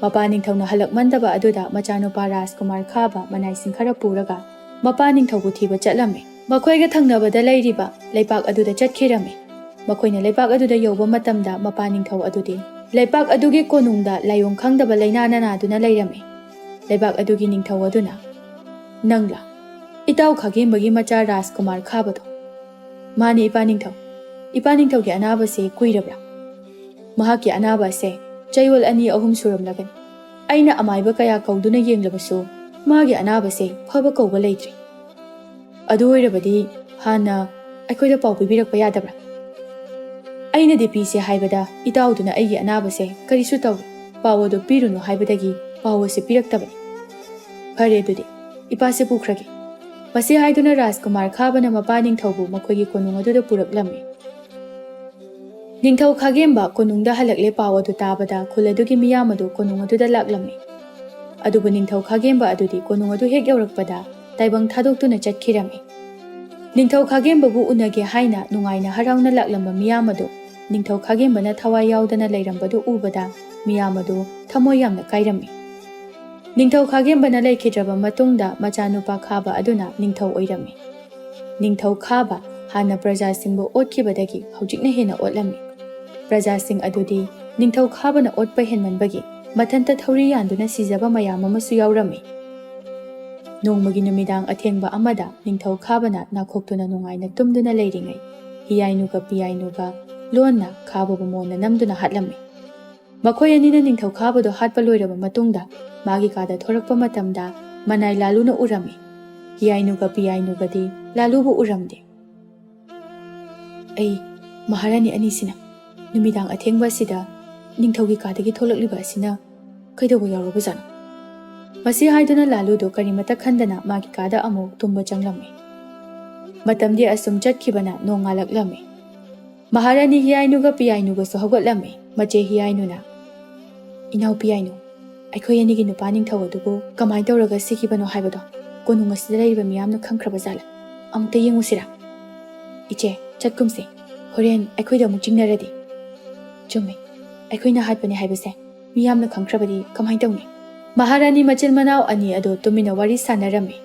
ꯃꯄꯥ ꯅꯤꯡꯊꯧꯅ ꯍꯜꯂꯛꯃꯟꯗꯕ ꯑꯗꯨꯗ ꯃꯆꯥꯅꯨꯄꯥ ꯔꯥꯖꯀꯨꯃꯥꯔ ꯈꯥꯕ ꯃꯅꯥꯏꯁꯤꯡ ꯈꯔ ꯄꯨꯔꯒ ꯃꯄꯥ ꯅꯤꯡꯊꯧꯕꯨ ꯊꯤꯕ ꯆꯠꯂꯝꯃꯤ꯫ ꯃꯈꯣꯏꯒ ꯊꯪꯅꯕꯗ ꯂꯩꯔꯤꯕ ꯂꯩꯄꯥꯛ ꯑꯗꯨꯗ ꯆꯠꯈꯤꯔꯝꯃꯤ꯫ ꯃꯈꯣꯏꯅ ꯂꯩꯄꯥꯛ ꯑꯗꯨꯗ ꯌꯧꯕ ꯃꯇꯝꯗ ꯃꯄꯥ ꯅꯤꯡꯊꯧ ꯑꯗꯨꯗꯤ ꯂꯩꯄꯥꯛ ꯑꯗꯨꯒꯤ ꯀꯣꯅꯨꯡꯗ ꯂꯥꯏꯑꯣꯡ ꯈꯪꯗꯕ ꯂꯥꯏꯅꯥꯅ ꯅꯥꯗꯨꯅ ꯂꯩꯔꯝꯃꯤ꯫ ꯂꯩꯄꯥꯛ ꯑꯗꯨꯒꯤ ꯅꯤꯡꯊꯧ ꯑꯗꯨꯅ, "ꯅꯪꯂꯥ? ꯏꯇꯥꯎ ꯈꯥꯒꯦꯝꯕꯒꯤ ꯃꯆꯥ ꯔꯥꯖꯀꯨꯃꯥꯔ ꯈꯥꯕꯗꯣ?" "ꯃꯥꯅꯤ, ꯏꯄꯥ ꯅꯤꯡꯊꯧ꯫ ꯏꯄꯥ ꯅꯤꯡꯊꯧꯒꯤ ꯑꯅꯥꯕꯁꯦ ꯀꯨꯏꯔꯕ꯭ꯔꯥ?" "ꯃꯍꯥꯛꯀꯤ ꯑꯅꯥꯕ ꯑꯁꯦ ꯆꯌꯣꯜ ꯑꯅꯤ ꯑꯍꯨꯝ ꯁꯨꯔꯝꯂꯒꯅꯤ꯫ ꯑꯩꯅ ꯑꯃꯥꯏꯕ ꯀꯌꯥ ꯀꯧꯗꯨꯅ ꯌꯦꯡꯂꯕꯁꯨ ꯃꯥꯒꯤ ꯑꯅꯥꯕꯁꯦ ꯐꯕ ꯀꯧꯕ ꯂꯩꯇ꯭ꯔꯤ꯫ ꯑꯗꯨ ꯑꯣꯏꯔꯕꯗꯤ ꯍꯥꯟꯅ ꯑꯩꯈꯣꯏꯗ ꯄꯥꯎ ꯄꯤꯕꯤꯔꯛꯄ ꯌꯥꯗꯕ꯭ꯔꯥ?" "ꯑꯩꯅꯗꯤ ꯄꯤꯁꯦ ꯍꯥꯏꯕꯗ ꯏꯇꯥꯎꯗꯨꯅ ꯑꯩꯒꯤ ꯑꯅꯥꯕꯁꯦ ꯀꯔꯤꯁꯨ ꯇꯧꯔꯣꯏ, ꯄꯥꯎ ꯑꯗꯨ ꯄꯤꯔꯨꯅꯨ ꯍꯥꯏꯕꯗꯒꯤ ꯄꯥꯎ ꯑꯁꯤ ꯄꯤꯔꯛꯇꯕꯅꯤ꯫ ꯐꯔꯦ, ꯑꯗꯨꯗꯤ ꯏꯄꯥꯁꯦ ꯄꯨꯈ꯭ꯔꯒꯦ꯫" ꯃꯁꯤ ꯍꯥꯏꯗꯨꯅ ꯔꯥꯖꯀꯨꯃꯥꯔ ꯈꯥꯕꯅ ꯃꯄꯥ ꯅꯤꯡꯊꯧꯕꯨ ꯃꯈꯣꯏꯒꯤ ꯀꯣꯅꯨꯡ ꯑꯗꯨꯗ ꯄꯨꯔꯛꯂꯝꯃꯤ꯫ ꯅꯤꯡꯊꯧ ꯈꯥꯒꯦꯝꯕ ꯀꯣꯅꯨꯡꯗ ꯍꯜꯂꯛꯂꯦ ꯄꯥꯎ ꯑꯗꯨ ꯇꯥꯕꯗ ꯈꯨꯜ ꯑꯗꯨꯒꯤ ꯃꯤꯌꯥꯝ ꯑꯗꯨ ꯀꯣꯅꯨꯡ ꯑꯗꯨꯗ ꯂꯥꯛꯂꯝꯃꯤ꯫ ꯑꯗꯨꯕꯨ ꯅꯤꯡꯊꯧ ꯈꯥꯒꯦꯝꯕ ꯑꯗꯨꯗꯤ ꯀꯣꯅꯨꯡ ꯑꯗꯨ ꯍꯦꯛ ꯌꯧꯔꯛꯄꯗ ꯇꯥꯏꯕꯪ ꯊꯥꯗꯣꯛꯇꯨꯅ ꯆꯠꯈꯤꯔꯝꯃꯤ꯫ ꯅꯤꯡꯊꯧ ꯈꯥꯒꯦꯝꯕꯕꯨ ꯎꯅꯒꯦ ꯍꯥꯏꯅ ꯅꯨꯡꯉꯥꯏꯅ ꯍꯔꯥꯎꯅ ꯂꯥꯛꯂꯝꯕ ꯃꯤꯌꯥꯝ ꯑꯗꯨ ꯅꯤꯡꯊꯧ ꯈꯥꯒꯦꯝꯕꯅ ꯊꯋꯥꯏ ꯌꯥꯎꯗꯅ ꯂꯩꯔꯝꯕꯗꯨ ꯎꯕꯗ ꯃꯤꯌꯥꯝ ꯑꯗꯨ ꯊꯃꯣꯏ ꯌꯥꯝꯅ ꯀꯥꯏꯔꯝꯃꯤ꯫ ꯅꯤꯡꯊꯧ ꯈꯥꯒꯦꯝꯕꯅ ꯂꯩꯈꯤꯗ꯭ꯔꯕ ꯃꯇꯨꯡꯗ ꯃꯆꯥꯅꯨꯄꯥ ꯈꯥꯕ ꯑꯗꯨꯅ ꯅꯤꯡꯊꯧ ꯑꯣꯏꯔꯝꯃꯤ꯫ ꯅꯤꯡꯊꯧ ꯈꯥꯕ ꯍꯥꯟꯅ ꯄ꯭ꯔꯖꯥꯁꯤꯡꯕꯨ ꯑꯣꯠꯈꯤꯕꯗꯒꯤ ꯍꯧꯖꯤꯛꯅ ꯍꯦꯟꯅ ꯑꯣꯠꯂꯝꯃꯤ꯫ ꯄ꯭ꯔꯖꯥꯁꯤꯡ ꯑꯗꯨꯗꯤ ꯅꯤꯡꯊꯧ ꯈꯥꯕꯅ ꯑꯣꯠꯄ ꯍꯦꯟꯃꯟꯕꯒꯤ ꯃꯊꯟꯇ ꯊꯧꯔꯤ ꯌꯥꯟꯗꯨꯅ ꯁꯤꯖꯕ ꯃꯌꯥꯝ ꯑꯃꯁꯨ ꯌꯥꯎꯔꯝꯃꯤ꯫ ꯅꯣꯡꯃꯒꯤ ꯅꯨꯃꯤꯗꯥꯡ ꯑꯊꯦꯡꯕ ꯑꯃꯗ ꯅꯤꯡꯊꯧ ꯈꯥꯕꯅ ꯅꯥꯈꯣꯛꯇꯨꯅ ꯅꯨꯡꯉꯥꯏꯅ ꯇꯨꯝꯗꯨꯅ ꯂꯩꯔꯤꯉꯩ, ꯍꯤꯌꯥꯏꯅꯨꯒ ꯄꯤꯌꯥꯏꯅꯨꯒ ꯂꯣꯟꯅ ꯈꯥꯕꯕꯨ ꯃꯣꯟꯅ ꯅꯝꯗꯨꯅ ꯍꯥꯠꯂꯝꯃꯤ꯫ ꯃꯈꯣꯏ ꯑꯅꯤꯅ ꯅꯤꯡꯊꯧ ꯈꯥꯕꯗꯨ ꯍꯥꯠꯄ ꯂꯣꯏꯔꯕ ꯃꯇꯨꯡꯗ ꯃꯥꯒꯤ ꯀꯥꯗ ꯊꯣꯔꯛꯄ ꯃꯇꯝꯗ ꯃꯅꯥꯏ ꯂꯥꯂꯨꯅ ꯎꯔꯝꯃꯤ꯫ ꯍꯤꯌꯥꯏꯅꯨꯒ ꯄꯤꯌꯥꯏꯅꯨꯒꯗꯤ ꯂꯥꯂꯨꯕꯨ ꯎꯔꯝꯗꯦ꯫ "ꯑꯩ, ꯃꯍꯥꯔꯥꯅꯤ ꯑꯅꯤꯁꯤꯅ ꯅꯨꯃꯤꯗꯥꯡ ꯑꯊꯦꯡꯕ ꯑꯁꯤꯗ ꯅꯤꯡꯊꯧꯒꯤ ꯀꯥꯗꯒꯤ ꯊꯣꯛꯂꯛꯂꯤꯕ ꯑꯁꯤꯅ ꯀꯩꯗꯧꯕ ꯌꯥꯎꯔꯕꯖꯥꯠꯅꯣ?" ꯃꯁꯤ ꯍꯥꯏꯗꯨꯅ ꯂꯥꯂꯨꯗꯨ ꯀꯔꯤꯃꯠꯇ ꯈꯟꯗꯅ ꯃꯥꯒꯤ ꯀꯥꯗ ꯑꯃꯨꯛ ꯇꯨꯝꯕ ꯆꯪꯂꯝꯃꯤ꯫ ꯃꯇꯝꯗꯤ ꯑꯁꯨꯝ ꯆꯠꯈꯤꯕꯅ ꯅꯣꯡꯉꯥꯜꯂꯛꯂꯝꯃꯤ꯫ ꯃꯍꯥꯔꯥꯅꯤ ꯍꯤꯌꯥꯏꯅꯨꯒ ꯄꯤꯌꯥꯏꯅꯨꯒꯁꯨ ꯍꯧꯒꯠꯂꯝꯃꯤ꯫ ꯃꯆꯦ ꯍꯤꯌꯥꯏꯅꯨꯅ, "ꯏꯅꯥꯎ ꯄꯤꯌꯥꯏꯅꯨ, ꯑꯩꯈꯣꯏ ꯑꯅꯤꯒꯤ ꯅꯨꯄꯥ ꯅꯤꯡꯊꯧ ꯑꯗꯨꯕꯨ ꯀꯃꯥꯏꯅ ꯇꯧꯔꯒ ꯁꯤꯈꯤꯕꯅꯣ ꯍꯥꯏꯕꯗꯣ ꯀꯣꯅꯨꯡ ꯑꯁꯤꯗ ꯂꯩꯔꯤꯕ ꯃꯤꯌꯥꯝꯅ ꯈꯪꯈ꯭ꯔꯕ ꯖꯥꯠꯂꯥ? ꯑꯃꯨꯛꯇ ꯌꯦꯡꯉꯨꯁꯤꯔꯥ?" "ꯏꯆꯦ, ꯆꯠꯀꯨꯝꯁꯦ꯫ ꯍꯣꯔꯦꯟ ꯑꯩꯈꯣꯏꯗ ꯑꯃꯨꯛ ꯆꯤꯡꯅꯔꯗꯤ꯫" "ꯆꯨꯝꯃꯦ, ꯑꯩꯈꯣꯏꯅ ꯍꯥꯠꯄꯅꯦ ꯍꯥꯏꯕꯁꯦ ꯃꯤꯌꯥꯝꯅ ꯈꯪꯈ꯭ꯔꯕꯗꯤ ꯀꯃꯥꯏꯅ ꯇꯧꯅꯤ? ꯃꯍꯥꯔꯥꯅꯤ ꯃꯆꯤꯟ ꯃꯅꯥꯎ ꯑꯅꯤ ꯑꯗꯨ ꯇꯨꯃꯤꯟꯅ ꯋꯥꯔꯤ ꯁꯥꯟꯅꯔꯝꯃꯤ꯫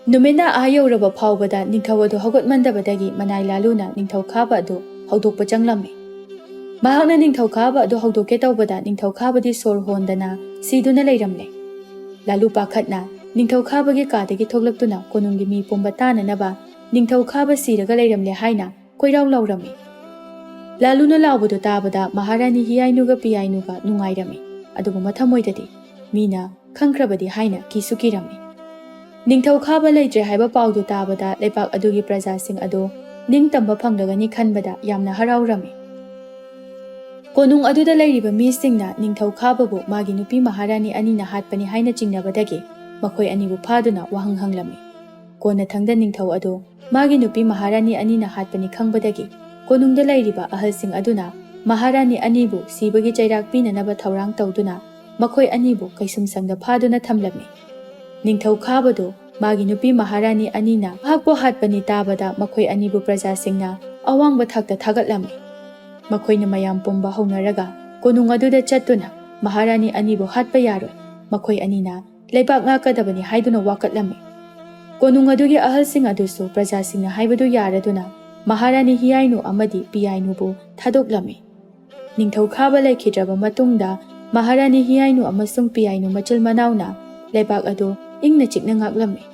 ꯅꯨꯃꯤꯠꯅ ꯑꯥ ꯌꯧꯔꯕ ꯐꯥꯎꯕꯗ ꯅꯤꯡꯊꯧ ꯑꯗꯨ ꯍꯧꯒꯠꯃꯟꯗꯕꯗꯒꯤ ꯃꯅꯥꯏ ꯂꯥꯂꯨꯅ ꯅꯤꯡꯊꯧ ꯈꯥꯕ ꯑꯗꯨ ꯍꯧꯗꯣꯛꯄ ꯆꯪꯂꯝꯃꯤ꯫ ꯃꯍꯥꯛꯅ ꯅꯤꯡꯊꯧ ꯈꯥꯕ ꯑꯗꯨ ꯍꯧꯗꯣꯛꯀꯦ ꯇꯧꯕꯗ ꯅꯤꯡꯊꯧ ꯈꯥꯕꯗꯤ ꯁꯣꯔ ꯍꯣꯟꯗꯅ ꯁꯤꯗꯨꯅ ꯂꯩꯔꯝꯂꯦ꯫ ꯂꯥꯂꯨ ꯄꯥꯈꯠꯅ ꯅꯤꯡꯊꯧ ꯈꯥꯕꯒꯤ ꯀꯥꯗꯒꯤ ꯊꯣꯛꯂꯛꯇꯨꯅ ꯀꯣꯅꯨꯡꯒꯤ ꯃꯤ ꯄꯨꯝꯕ ꯇꯥꯅꯅꯕ ꯅꯤꯡꯊꯧ ꯈꯥꯕ ꯁꯤꯔꯒ ꯂꯩꯔꯝꯂꯦ ꯍꯥꯏꯅ ꯀꯣꯏꯔꯥꯎ ꯂꯥꯎꯔꯝꯃꯤ꯫ ꯂꯥꯂꯨꯅ ꯂꯥꯎꯕꯗꯨ ꯇꯥꯕꯗ ꯃꯍꯥꯔꯥꯅꯤ ꯍꯤꯌꯥꯏꯅꯨꯒ ꯄꯤꯌꯥꯏꯅꯨꯒ ꯅꯨꯡꯉꯥꯏꯔꯝꯃꯤ꯫ ꯑꯗꯨꯕꯨ ꯃꯊꯃꯣꯏꯗꯗꯤ ꯃꯤꯅ ꯈꯪꯈ꯭ꯔꯕꯗꯤ ꯍꯥꯏꯅ ꯀꯤꯁꯨ ꯀꯤꯔꯝꯃꯤ꯫ ꯅꯤꯡꯊꯧ ꯈꯥꯕ ꯂꯩꯇ꯭ꯔꯦ ꯍꯥꯏꯕ ꯄꯥꯎꯗꯨ ꯇꯥꯕꯗ ꯂꯩꯕꯥꯛ ꯑꯗꯨꯒꯤ ꯄ꯭ꯔꯖꯥꯁꯤꯡ ꯑꯗꯨ ꯅꯤꯡꯇꯝꯕ ꯐꯪꯂꯒꯅꯤ ꯈꯟꯕꯗ ꯌꯥꯝꯅ ꯍꯔꯥꯎꯔꯝꯃꯤ꯫ ꯀꯣꯅꯨꯡ ꯑꯗꯨꯗ ꯂꯩꯔꯤꯕ ꯃꯤꯁꯤꯡꯅ ꯅꯤꯡꯊꯧ ꯈꯥꯕꯕꯨ ꯃꯥꯒꯤ ꯅꯨꯄꯤ ꯃꯍꯥꯔꯥꯅꯤ ꯑꯅꯤꯅ ꯍꯥꯠꯄꯅꯤ ꯍꯥꯏꯅ ꯆꯤꯡꯅꯕꯗꯒꯤ ꯃꯈꯣꯏ ꯑꯅꯤꯕꯨ ꯐꯥꯗꯨꯅ ꯋꯥꯍꯪ ꯍꯪꯂꯝꯃꯤ꯫ ꯀꯣꯟꯅꯊꯪꯗ ꯅꯤꯡꯊꯧ ꯑꯗꯨ ꯃꯥꯒꯤ ꯅꯨꯄꯤ ꯃꯍꯥꯔꯥꯅꯤ ꯑꯅꯤꯅ ꯍꯥꯠꯄꯅꯤ ꯈꯪꯕꯗꯒꯤ ꯀꯣꯅꯨꯡꯗ ꯂꯩꯔꯤꯕ ꯑꯍꯜꯁꯤꯡ ꯑꯗꯨꯅ ꯃꯍꯥꯔꯥꯅꯤ ꯑꯅꯤꯕꯨ ꯁꯤꯕꯒꯤ ꯆꯩꯔꯥꯛ ꯄꯤꯅꯅꯕ ꯊꯧꯔꯥꯡ ꯇꯧꯗꯨꯅ ꯃꯈꯣꯏ ꯑꯅꯤꯕꯨ ꯀꯩꯁꯨꯝꯁꯪꯗ ꯐꯥꯗꯨꯅ ꯊꯝꯂꯝꯃꯤ꯫ ꯅꯤꯡꯊꯧ ꯈꯥꯕꯗꯨ ꯃꯥꯒꯤ ꯅꯨꯄꯤ ꯃꯍꯥꯔꯥꯅꯤ ꯑꯅꯤꯅ ꯃꯍꯥꯛꯄꯨ ꯍꯥꯠꯄꯅꯤ ꯇꯥꯕꯗ ꯃꯈꯣꯏ ꯑꯅꯤꯕꯨ ꯄ꯭ꯔꯖꯥꯁꯤꯡꯅ ꯑꯋꯥꯡꯕ ꯊꯥꯛꯇ ꯊꯥꯒꯠꯂꯝꯃꯤ꯫ ꯃꯈꯣꯏꯅ ꯃꯌꯥꯝ ꯄꯨꯝꯕ ꯍꯧꯅꯔꯒ ꯀꯣꯅꯨꯡ ꯑꯗꯨꯗ ꯆꯠꯇꯨꯅ ꯃꯍꯥꯔꯥꯅꯤ ꯑꯅꯤꯕꯨ ꯍꯥꯠꯄ ꯌꯥꯔꯣꯏ, ꯃꯈꯣꯏ ꯑꯅꯤꯅ ꯂꯩꯕꯥꯛ ꯉꯥꯛꯀꯗꯕꯅꯤ ꯍꯥꯏꯗꯨꯅ ꯋꯥꯀꯠꯂꯝꯃꯤ꯫ ꯀꯣꯅꯨꯡ ꯑꯗꯨꯒꯤ ꯑꯍꯜꯁꯤꯡ ꯑꯗꯨꯁꯨ ꯄ꯭ꯔꯖꯥꯁꯤꯡꯅ ꯍꯥꯏꯕꯗꯨ ꯌꯥꯔꯗꯨꯅ ꯃꯍꯥꯔꯥꯅꯤ ꯍꯤꯌꯥꯏꯅꯨ ꯑꯃꯗꯤ ꯄꯤꯌꯥꯏꯅꯨꯕꯨ ꯊꯥꯗꯣꯛꯂꯝꯃꯤ꯫ ꯅꯤꯡꯊꯧ ꯈꯥꯕ ꯂꯩꯈꯤꯗ꯭ꯔꯕ ꯃꯇꯨꯡꯗ ꯃꯍꯥꯔꯥꯅꯤ ꯍꯤꯌꯥꯏꯅꯨ ꯑꯃꯁꯨꯡ ꯄꯤꯌꯥꯏꯅꯨ ꯃꯆꯤꯜ ꯃꯅꯥꯎꯅ ꯂꯩꯕꯥꯛ ꯑꯗꯨ ꯏꯪꯅ ꯆꯤꯛꯅ ꯉꯥꯛꯂꯝꯃꯤ꯫